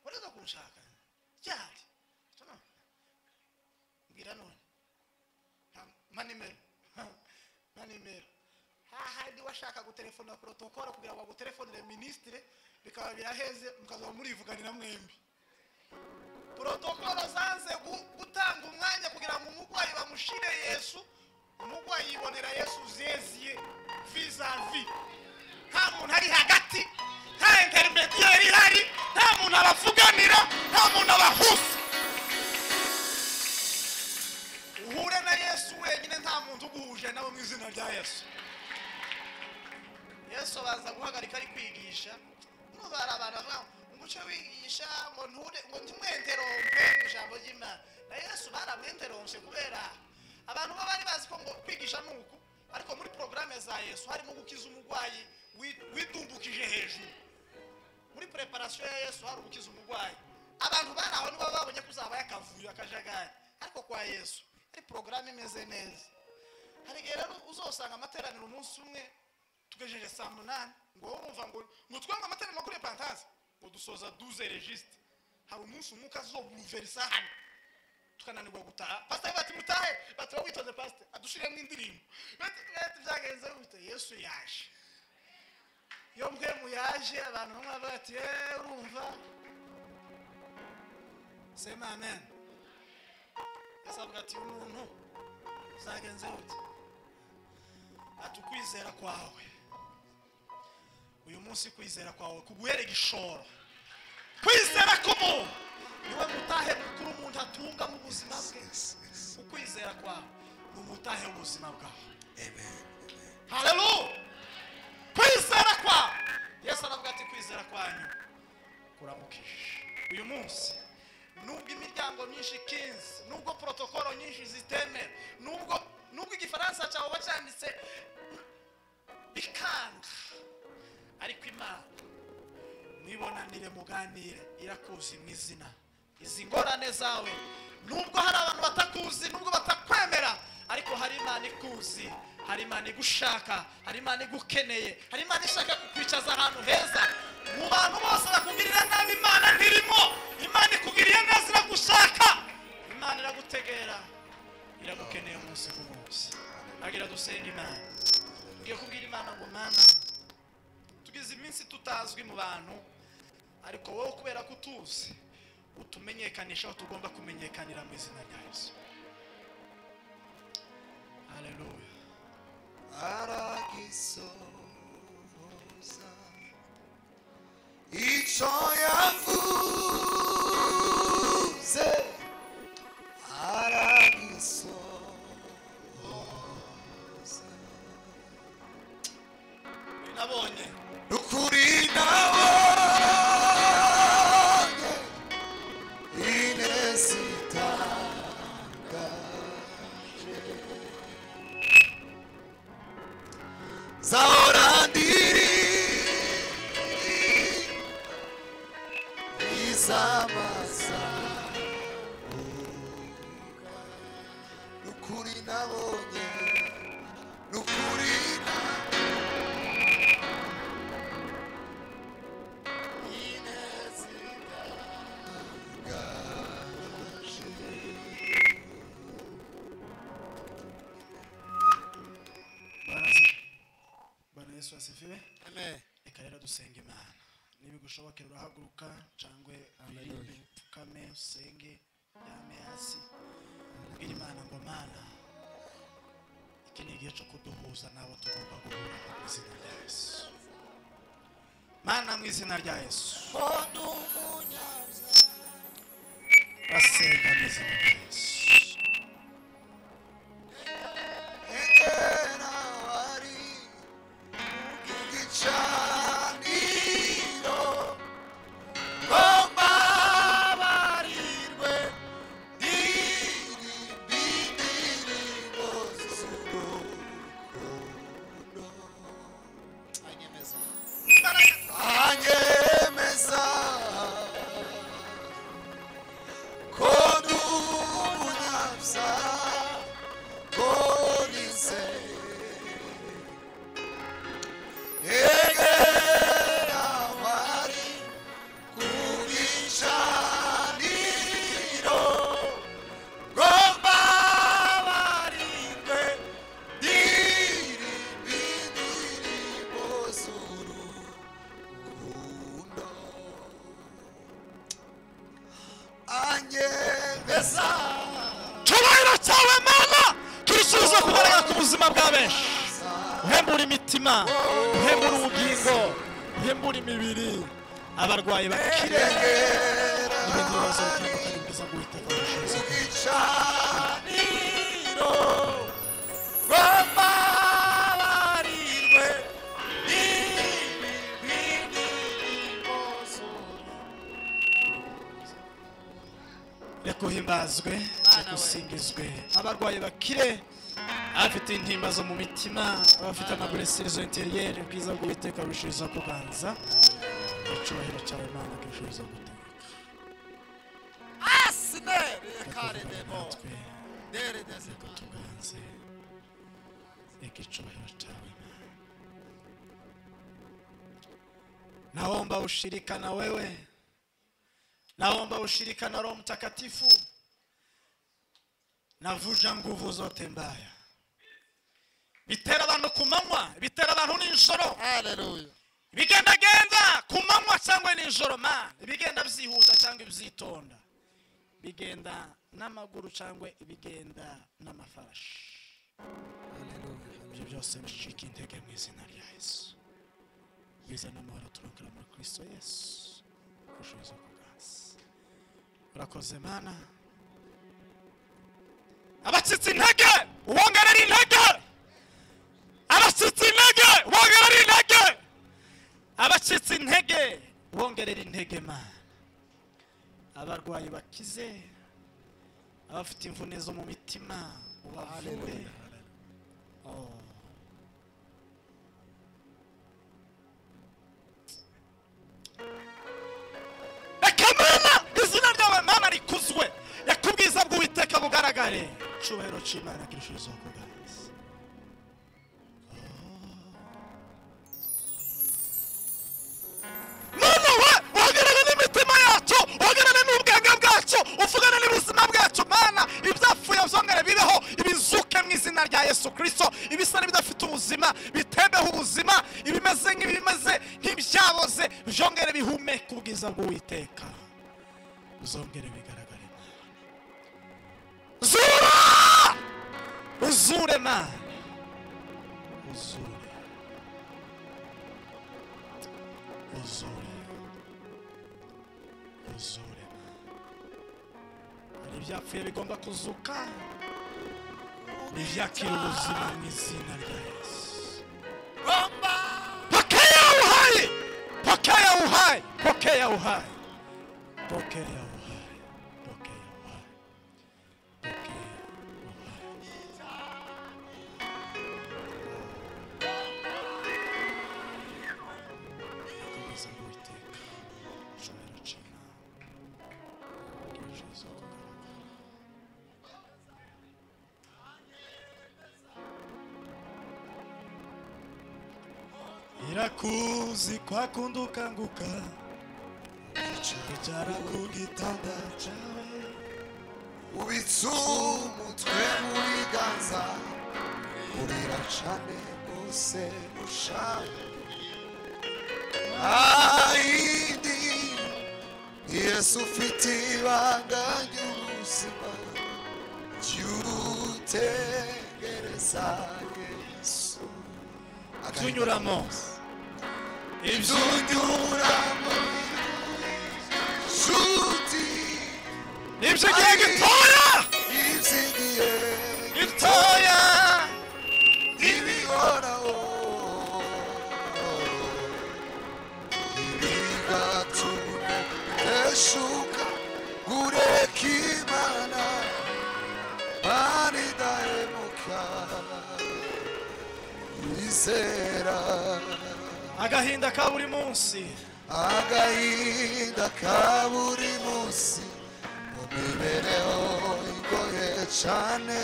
Speaker 1: Warigeze kunshaka ryari? Mbwira none, mpa nimero, mpa nimero. Hahandi washaka gutelefona protocole kugira ngo agutelefonere ministre, bikaba biraheze, mukazoba murivuganira mwembi. Protocole zanze gutanga umwanya kugira ngo umurwayi bamushire Yesu. Umurwayi yibonera Yesu zeziye vis-à-vis. Nta muntu ari hagati, nta intermediaire ihari, nta muntu abavuganira, nta muntu abahuza. Uhure na Yesu wenyine, nta muntu uguhuje nawe mu izina rya Yesu. Yesu baza guhagarika ari kwigisha. Urumva hari abantu bavuga umuco wigisha ngo nture, ngo ntimwenterompe mu ijambo ry'Imana. Na Yesu baramwenteromse kubera abantu bo bari bazi ko ngo kwigisha nuku, ariko muri programme za Yesu harimo gukiza umurwayi widumbukije hejuru. Muri preparation ya Yesu hari gukiza umurwayi. Abantu bari aho nibo babonye kuzaba yakavuyo akajagari, ariko kwa Yesu ari programme imeze neza. Hari igihe rero uzosanga amateraniro umunsi umwe tugejeje saa 8 ngo urumva ngo twanga amateraniro kuri Repentance ngo dusoza 12 registre. Hari umunsi umwuka azobouleversa hano tukananirwa gutaha. Pastor bati mutahe, bati witonze pastor adushiremo indirimbo. Bati byagenze gute? Yesu yaje. Iyo mbwemu yaje abantu bamwe bati urumva. Sema amen. Yesu avuga ati umuntu zagenze gute? Ati ukwizera kwawe uyu munsi, kwizera kwawe kuguhere igishoro. Kwizera k'umuntu niwe mutahe mukuru umuntu atunga mu buzima bwe. Ukwizera kwawe ni umutahe w'ubuzima bwawe.
Speaker 2: Amen.
Speaker 1: Haleluya. Kwizera kwawe. Yesu aravuga ati kwizera kwanyu kuramukije. Uyu munsi nubwo imiryango myinshi ikinze, nubwo protokolo nyinshi zitemera, nubwo igifaransa cyawe bacyanditse bikanga, ariko Imana mwibonanire muganire, irakuzi mu izina. Izi ngorane zawe, nubwo hari abantu batakuzi, nubwo batakwemera, ariko hari Imana ikuzi, Hari Imana igushaka, hari Imana igukeneye, hari Imana ishaka kukwicaza ahantu heza. Mu bantu bose bakugirira nabi Imana ntirimo. Imana ikugiriye neza iragushaka, Imana iragutegera, iragukeneye umunsi ku munsi. Agira dusenga Imana. Ngiye kubwira Imana ngo Mana, tugize iminsi tutazwi mu bantu, ariko wowe kubera ko utuzi utumenyekanisha aho tugomba kumenyekanira mu izina rya Yesu. Haleluya.
Speaker 2: Aragisohoza icyo yavuze, aragisohoza.
Speaker 1: Nabonye
Speaker 2: Nukuri nabonye ineza itangaje, zahora ndiri izamazamuka. Nukuri nabonye, nukuri ineza itangaje.
Speaker 1: Bwana Yesu asifiwe.
Speaker 2: Amen.
Speaker 1: Reka rero dusenga Imana. Nibigushobokera urahaguruka cyangwa uririmbe, upfukame, usenge, uryame hasi. Ubwire Imana ngo Mana, iki ni igihe cyo kuduhuza n'abo tugomba guhura mu izina rya Yesu. Mana, mu izina rya Yesu. Basenga mu izina rya Yesu.
Speaker 2: Egera wari ku gicaniro, ngo mbabarirwe ndirimbe indirimbo z'urukundo. Anyemeza ko ndi umunyabyaha, ko nizeye. Egera wari ku gicaniro, ngo mbabarirwe ndirimbe indirimbo z'urukundo. Anyemeza
Speaker 1: Cyubahiro cyawe Mana kirushijeho kugaragara ku buzima bwa benshi. Uhembura imitima, uhembura ubugingo, uhembura imibiri, abarwayi bakire, n'ibindi bibazo bitandukanye. Ubwiza bw'Uwiteka burushijeho.
Speaker 2: Igicaniro, ngo mbabarirwe ndirimbe indirimbo z'urukundo.
Speaker 1: Reka uhimbazwe, reka usingizwe. Abarwayi bakire, abafite intimba zo mu mitima, abafite amablessures intérieures, ubwiza bw'Uwiteka burushijeho kuganza. Icyubahiro cyawe Mana kirushijeho guteka. Natwe reka tuganze, reka icyubahiro cyawe Mana. Naomba ushirika na wewe, naomba ushirika na Roho Mtakatifu. Navuja nguvu zote mbaya, bitera abantu ku manywa, bitera abantu nijoro.
Speaker 2: Haleluya.
Speaker 1: Ibigendagenda ku manywa cyangwa nijoro, ma ibigenda byihuta cyangwa ibyitonda, bigenda n'amaguru cyangwa ibigenda n'amafarashi, ibyo byose bicika intege mu izina rya Yesu. Bwiza n'amahoro turokera muri Kristo Yesu kurushijeho kuganza. Urakoze Mana. Abacitse intege ubongerera intege, abacitse intege ubongerera intege, abacitse intege bongerera intege Mana. Abarwayi bakize, abafite imvune zo mu mitima ubavure. Oh. Reka Mana izina ryawe Mana rikuzwe, reka ubwiza bw'Uwiteka bugaragare. Icyubahiro cy'Imana kirushijeho kuganza. Ubwiza bw'Uwiteka uzongere bigaragare. Zura! Uzure Mana. Uzure. Uzure. Uzure Mana. Hari ibyapfuye bigomba kuzuka. Nivyakira ubuzima mu izina rya Yesu. Pokea uhai! Pokea uhai! Pokea uhai! Pokea uhai! Pokea uhai! Pokea uhai! Komeza Uwiteka, ushobora cyane. Yesu kugaragara. Irakuzi kwa kundukanguka icara ku gitanda cyawe
Speaker 3: ubitse umutwe mu biganza urira cane rwose ushaka ayindi Yesu ufite ibanga ry'ubuzima jya utegereza Yesu.
Speaker 1: Tunyuramo
Speaker 3: Tunyuramo nshuti
Speaker 1: iby'igihe gitoya
Speaker 3: iby'igihe
Speaker 1: gitoya
Speaker 3: ntibihoraho ntibigatuma uteshuka ureka Imana baridahemuka izera.
Speaker 1: Agahinda ka buri munsi,
Speaker 3: agahinda ka buri munsi mu mibereho igoye cane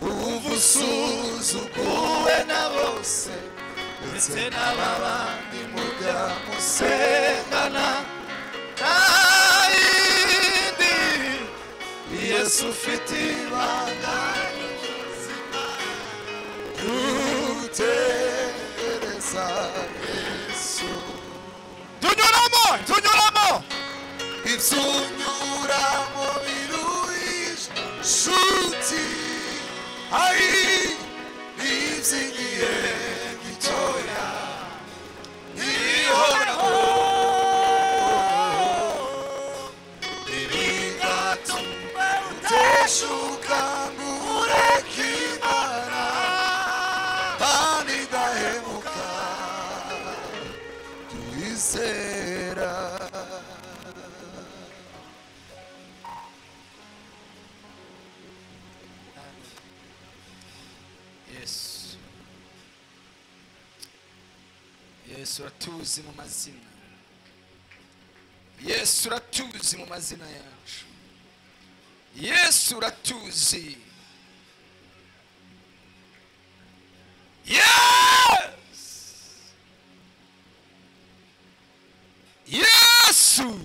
Speaker 3: ubu usuzuguwe na bose ndetse n'abandi mujya musengana
Speaker 1: ayindi
Speaker 3: Yesu ufite ibanga ry'ubuzima utegereza Yesu.
Speaker 1: Tunyuramo, tunyuramo
Speaker 3: ibyo unyuramo biruhije nshuti ari iby'igihe gitoya ntibihoraho ntibigatuma uteshuka ngo ureke Imana kandi idahemuka tuyizera.
Speaker 2: Yesu Yesu uratuzi mu mazina, Yesu uratuzi mu mazina yacu, Yesu uratuzi. Yes! Yesu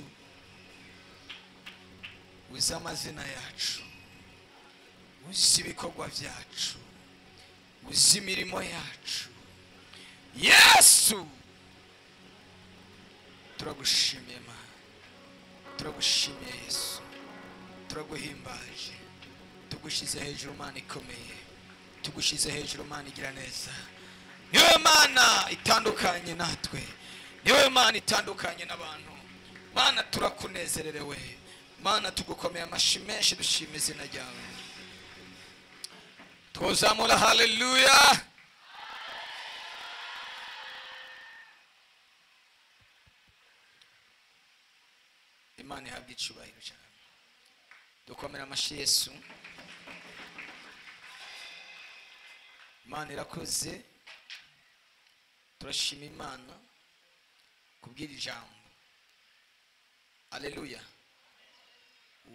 Speaker 2: uzi amazina yacu, uzi ibikorwa byacu, uzi imirimo yacu. Yesu turagushimiye Mana, turagushimiye Yesu, turaguhimbaje, tugushyize hejuru Mana ikomeye, tugushyize hejuru Mana igira neza. Niwe Mana itandukanye natwe, niwe Mana itandukanye n'abantu. Mana turakunezererewe, Mana tugukomeye amashyi menshi, dushima izina ryawe. Tuzamura haleluya. Imana ihabwe icyubahiro cyane. Dukomera amashyi Yesu. Imana irakoze. Turashima Imana kubwira ijambo. Haleluya.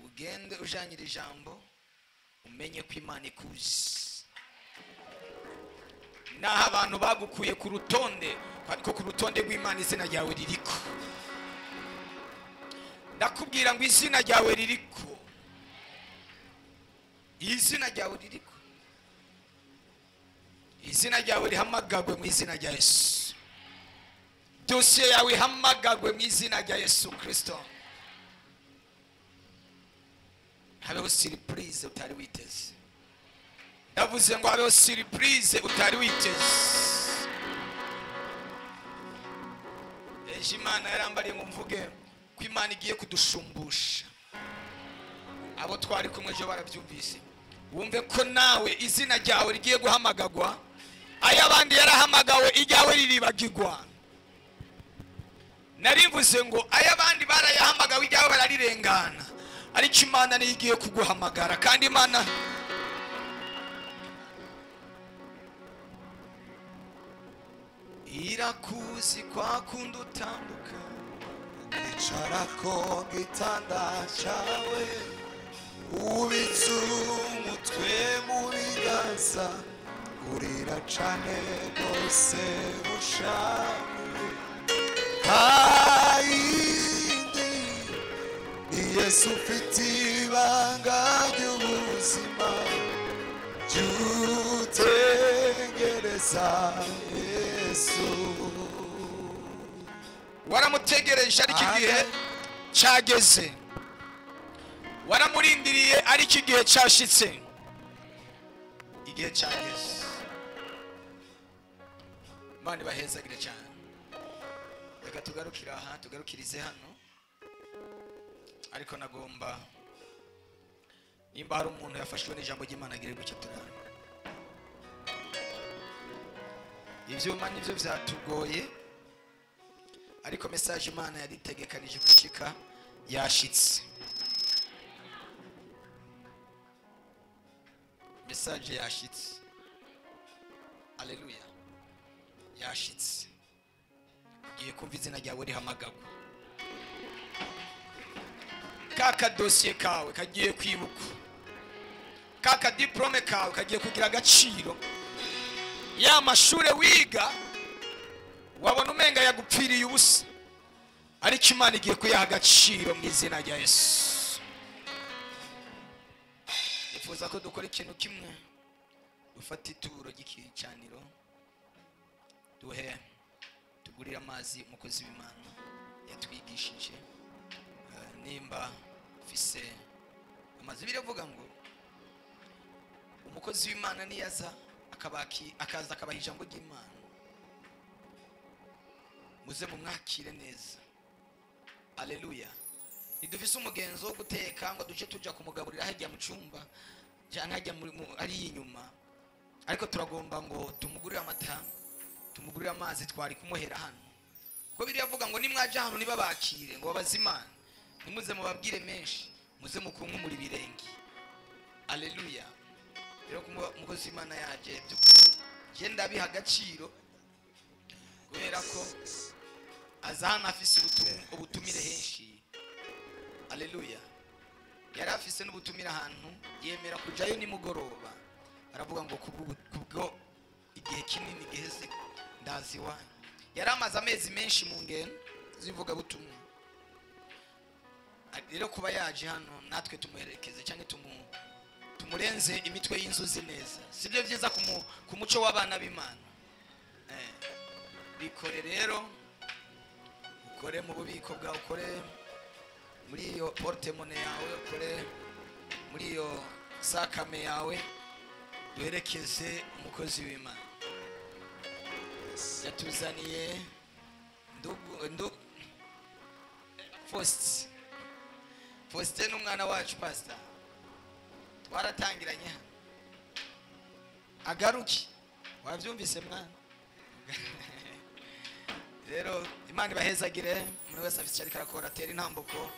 Speaker 2: Ugende ujanyira ijambo umenye ko Imana ikuzi. Naho abantu bagukuye ku rutonde, ariko ku rutonde rw'Imana izina ryawe ririko. Ndakubwira ngo izina ryawe ririko. Izina ryawe ririko. Izina ryawe rihamagagwe mu izina rya Yesu. Dosiye yawe ihamagagwe mu izina rya Yesu Kristo. Habeho surprise utari witeze. Ndavuze ngo habeho surprise utari witeze. Ejo Imana yarambariye ngo mvuge ko Imana igiye kudushumbusha. Abo twari kumwe ejo barabyumvise. Wumve ko nawe izina ryawe rigiye guhamagagwa. Ay'abandi yarahamagawe, iryawe riribagirwa. Narivuze ngo ay'abandi barayahamagawe, iryawe bararirengana. Ariko Imana niyo igiye kuguhamagara, kandi Imana irakuzi kwa kundi utambuka.
Speaker 4: Icara ku gitanda cyawe, ubitse umutwe mu biganza, urira cane rwose ushavuye. Ntayindi ni Yesu ufite ibanga ry'ubuzima, jya utegereza Yesu.
Speaker 2: Waramutegereje ariko igihe cyageze, waramurindiriye ariko igihe cyashitse, igihe cyageze. Imana ibahezagire cyane. Reka tugarukire aha, tugarukirize hano. Ariko nagomba, nimba hari umuntu yafashwe n'ijambo ry'Imana agire gutya turana. Ivyuma nivyo vyatugoye, ariko message Imana yaritegekanije gushika yashitse. Message yashitse. Haleluya. Yashitse. Ugiye kumva izina ryawe rihamagagwa. Kaka dossier kawe kagiye kwibukwa. Kaka diplome kawe kagiye kugira agaciro. Ya mashure wiga wabona umenga yagupfiriye ubusa, ariko Imana igiye kuyaha agaciro mu izina rya Yesu. Nifuza ko dukora ikintu kimwe, dufata ituro ry'ikicaniro, duhe tugurire amazi umukozi w'Imana yatwigishije. Nimba ufise amazi, biravuga ngo umukozi w'Imana niyaza akaza akabaha ijambo ry'Imana, muze mumwakire neza. Haleluya. Ntidufise umugenzo wo guteka ngo duce tuja kumugaburira hajya mu cyumba cyangwa hajya ari inyuma, ariko turagomba ngo tumugurire amata, tumugurire amazi twari kumuhera hano. Kuko biriya avuga ngo nimwaje hano nibabakire ngo babaze Imana, nimuze mubabwire menshi, muze mukunkumura ibirenge. Haleluya. Rero umukozi w'Imana yaje, by'ukuri je ndabiha agaciro kubera ko aza hano afise ubutumire henshi. Haleluya. Yari afise n'ubutumire ahantu yemera kujayo nimugoroba, aravuga ngo kubwo igihe kinini giheze ndazi iwanyu. Yari amaze amezi menshi mu ngendo z'ivugabutumwa. Rero kuba yaje hano natwe tumuherekeze cyangwa tumurenze imitwe y'inzuzi neza, sibyo byiza ku muco w'abana b'Imana. Bikore rero, ukore mu bubiko bwawe, ukore muri iyo porte-monnaie yawe, ukore muri iyo sakame yawe, duherekeze umukozi w'Imana. Yatuzaniye ndugu Faustin. Faustin n'umwana wacu pastor, twaratangiranye hano. Agaruki wabyumvise mwana. Rero Imana ibahezagire, umuntu wese afite icyo ariko arakora, atera intambuko.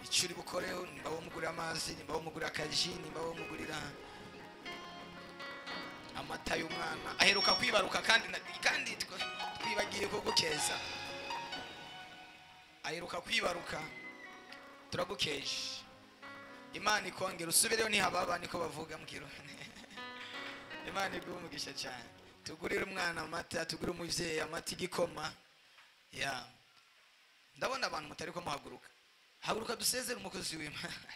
Speaker 2: Icyo uri bukore, nimba wamugurira amazi, nimba wamugurira akaji, nimba wamugurira amata y'umwana aheruka kwibaruka, kandi twibagiye kugukeza. Aheruka kwibaruka, turagukeje. Imana ikongera usubireyo ntihababa, niko bavuga mu Kirundi. Imana iguhe umugisha cyane. Tugurire umwana amata, tugurire umuvyeyi amata, igikoma. Ya ndabona abantu mutari ko muhaguruka. Haguruka dusezere umukozi w'Imana.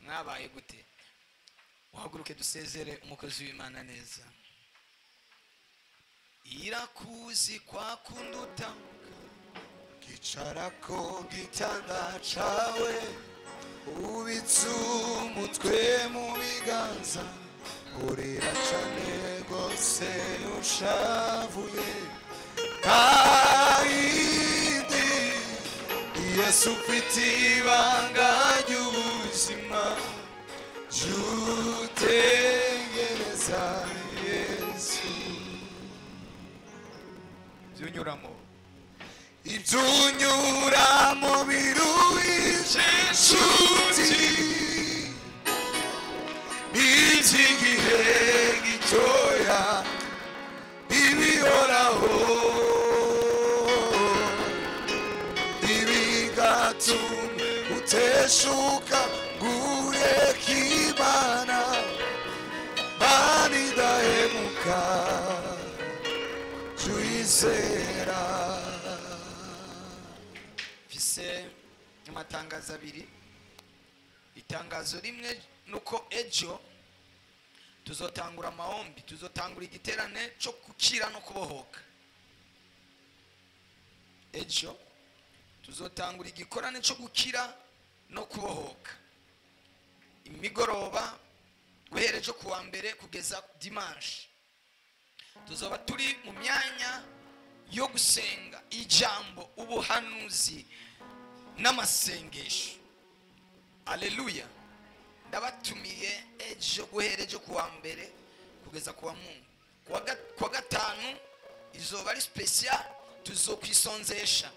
Speaker 2: Mwabaye gute? Uhaguruke dusezere umukozi w'Imana neza. Irakuzi kwa kundutamka
Speaker 4: Kicara ku gitanda cawe ubitse umutwe mu biganza urira cane rwose ushavuye Kayindi Yesu ufite ibanga ry'ubuzima jutegereza Yesu
Speaker 2: byunyuramo
Speaker 4: ibyunyuramo biruhije inshuti n'iby'igihe gitoya ibihoraho ibigatuma uteshuka ngureke Imana banidahemuka juyizera.
Speaker 2: Mfise amatangazo abiri. Itangazo rimwe nuko ejo tuzotangura amaombi, tuzotangura igiterane cyo gukira no kubohoka. Ejo tuzotangura igikorane cyo gukira no kubohoka imigoroba guhera ejo kuwa mbere kugeza dimanche. Tuzoba turi mu myanya yo gusenga ijambo, ubuhanuzi n'amasengesho. Haleluya. Ndabatumiye ejo guhera ejo kuwa mbere kugeza kuwa Mungu. Kuwa gatanu izoba ari special, tuzokwisonzesha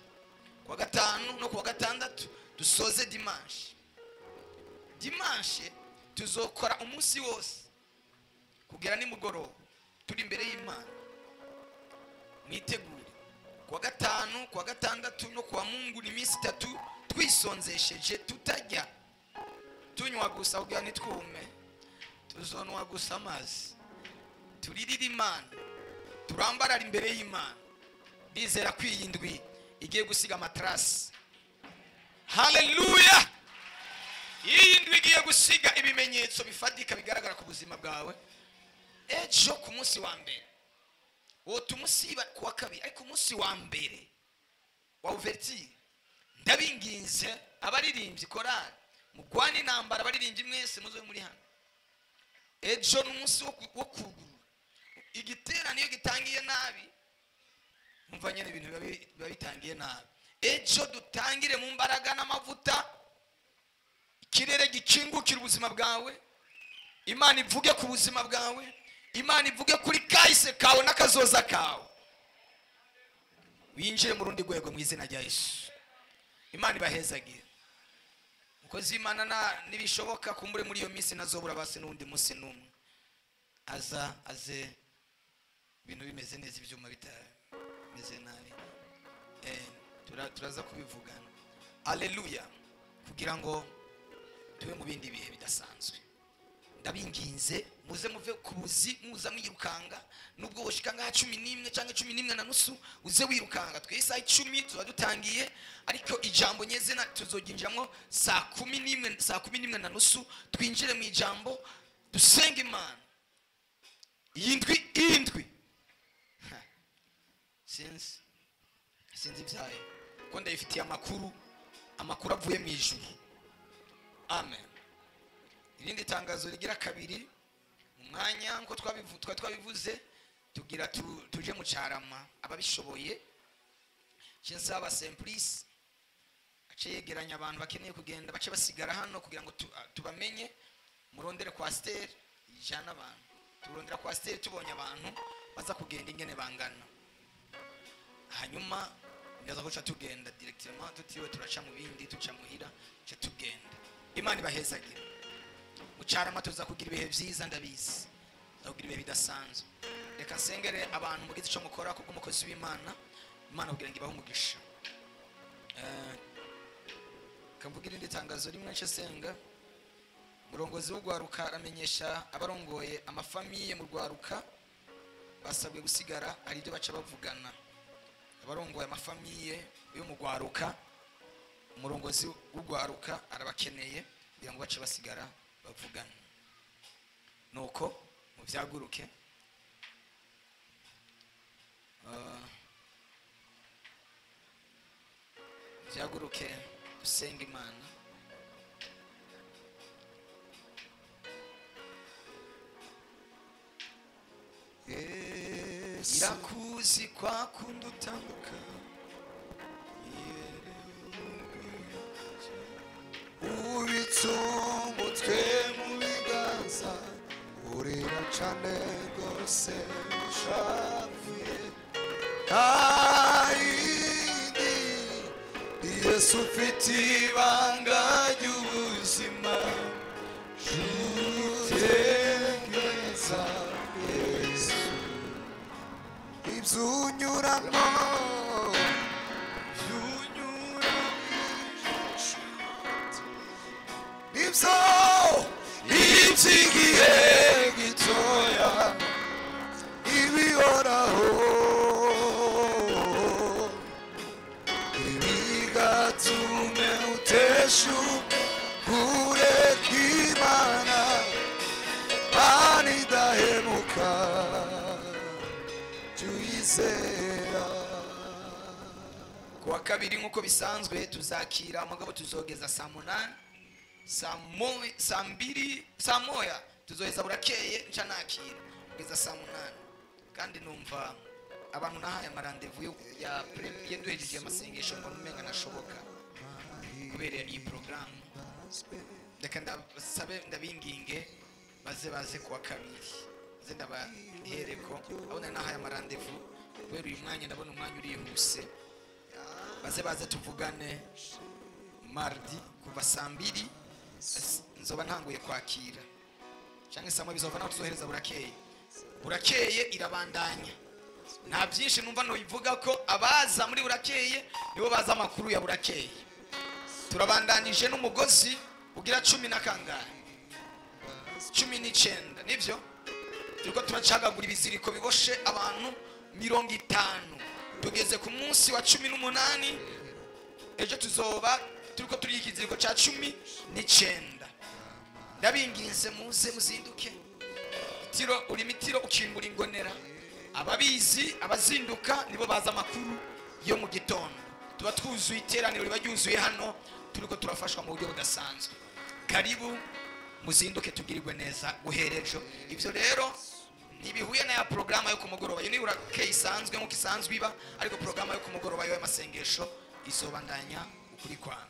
Speaker 2: kuwa gatanu no kuwa gatandatu dusoze dimanche. Dimanche tuzokora umunsi wose kugera nimugoroba turi imbere y'Imana. Mwitegure kuwa gatanu, kuwa gatandatu no kuwa Mungu ni iminsi itatu twisonzesheje, tutajya tunywa gusa kugira ntitwume, tuzonwa gusa amazi, turirire Imana, turambarara imbere y'Imana. Ndizera ko iyi ndwi igiye gusiga amatrasi. Haleluya. Iyi ndwi igiye gusiga ibimenyetso bifatika bigaragara ku buzima bwawe. Ejo ku munsi wa mbere wotumusiba kuwa kabiri, ariko umunsi wa mbere wa ouverture ndabinginze abaririmbyi korali mugwane intambara, abaririmbyi mwese muze muri hano. Ejo ni umunsi wo kugurura igiterane. Iyo gitangiye nabi umva nyene ibintu biba bitangiye nabi. Ejo dutangire mu mbaraga n'amavuta, ikirere gikingukira ubuzima bwawe, Imana ivuge ku buzima bwawe, Imana ivuge kuri kahise kawe n'akazoza kawe, winjire mu rundi rwego mu izina rya Yesu. Imana ibahezagire. Mukozi w'Imana nibishoboka kumbure muri iyo minsi nazobura base n'undi munsi n'umwe aza aze ibintu bimeze neza, ibyuma bitameze nabi. Turaza kubivugana. Haleluya. Kugira ngo tube mu bindi bihe bidasanzwe. Ndabinginze muze muve ku buzi, muza mwirukanga, nubwo woshika nka 11 cyangwa 11:30 uze wirukanga. Twe isaha 10 tuba dutangiye, ariko ijambo nyezina tuzoginjiramo saa 11, saa 11:30 twinjire mu ijambo dusenge Imana. Iyi ndwi sinzi ibyayo ko ndayifitiye amakuru avuye mu ijuru. Amen. Irindi tangazo rigira kabiri mu mwanya nko twabivuze tugira tuje mu Carama ababishoboye. Nsaba Simplice ace yegeranya abantu bakeneye kugenda bace basigara hano kugira ngo tubamenye. Murondere kwa Esther ijana abantu, turondera kwa Esther tubonye abantu baza kugenda ingene bangana, hanyuma ndaza ko tugenda directement tutiwe turaca mu bindi tuca muhira ca tugenda. Imana ibahezagira. Mu Carama tuza kugira ibihe byiza, ndabizi kugira ibihe bidasanzwe. Reka nsengere abantu mugize ico mukora kubwo umukozi w'Imana, Imana kugira ngo ibahe umugisha. Kamvugira indi tangazo rimwe nce senga. Murongozi w'ugwaruka aramenyesha abarongoye amafamiye mu rwaruka basabwe gusigara ari ibyo baca bavugana. Abarongoye amafamiye yo mu rwaruka, umurongozi w'ugwaruka arabakeneye kugira ngo bace basigara bavugana. Nuko muvyaguruke. Byaguruke dusenga Imana. Irakuzi kwa kundi utambuka,
Speaker 4: ubitse umutwe mu biganza, urira cane rwose ushavuye. Ntayindi ni Yesu ufite ibanga ry'ubuzima, jutegeza Yesu ibyunyuramo, ibyo iby'igihe gitoya ibihoraho, ibigatume uteshuka kureka Imana, Imana idahemuka tuyizera.
Speaker 2: Kuwa kabiri nk'uko bisanzwe tuzakira umugabo, tuzogeza saa 8, saa 2, saa 1 tuzoheza burakeye nca nakira kugeza saa 8. Kandi numva abantu nahaye amarandevu ya premier duhejeje amasengesho ngo numenga nashoboka kubera iyi programme. Reka ndabasabe ndabinginge baze kuwa kabiri, baze ndabahereko abona nahaye amarandevu kubera uyu mwanya, ndabona umwanya urihuse. Baze tuvugane mardi kuva saa 2 nzoba ntanguye kwakira, cyangwa saa 1 bizova naho tuzohereza burakeye. Burakeye irabandanya, nta byinshi numva no ivuga ko abaza muri burakeye nibo baza amakuru ya burakeye. Turabandanije n'umugozi ugira 10 na kangahe, 19, nivyo turiko turacagagura ibiziriko biboshe abantu 50. Tugeze ku munsi wa 18, ejo tuzoba turiko turiga ikiziriko ca 19. Ndabinginze muze muzinduke. Itiro uri mitiro ukimbura ingonera. Ababizi abazinduka nibo baza amakuru yo mu gitondo. Tuba twuzuye iteraniro riba ryuzuye hano, turiko turafashwa mu buryo budasanzwe. Karibu muzinduke tugirirwe neza guhera ejo. Ivyo rero ntibihuye na ya programa yo kumugoroba. Iyo ni burakeye isanzwe nkuko isanzwe iba, ariko programa yo kumugoroba yo y'amasengesho izobandanya ukuri kwawe.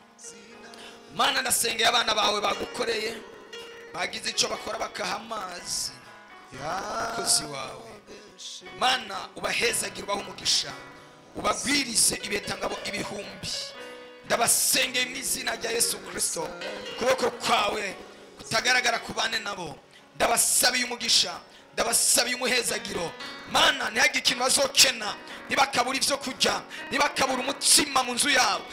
Speaker 2: Mana, ndasengeye abana bawe bagukoreye, bagize ico bakora bakaha amazi umukozi wawe. Mana, ubahezagira, ubahe umugisha, ubagwirize ibetangabo ibihumbi. Ndabasengeye mu izina rya Yesu Kristo, ukuboko kwawe kutagaragara kubane nabo. Ndabasabiye umugisha, ndabasabiye umuhezagiro. Mana, ntihagire ikintu bazokena, ntibakabura ivyo kurya, ntibakabura umutsima mu nzu yabo.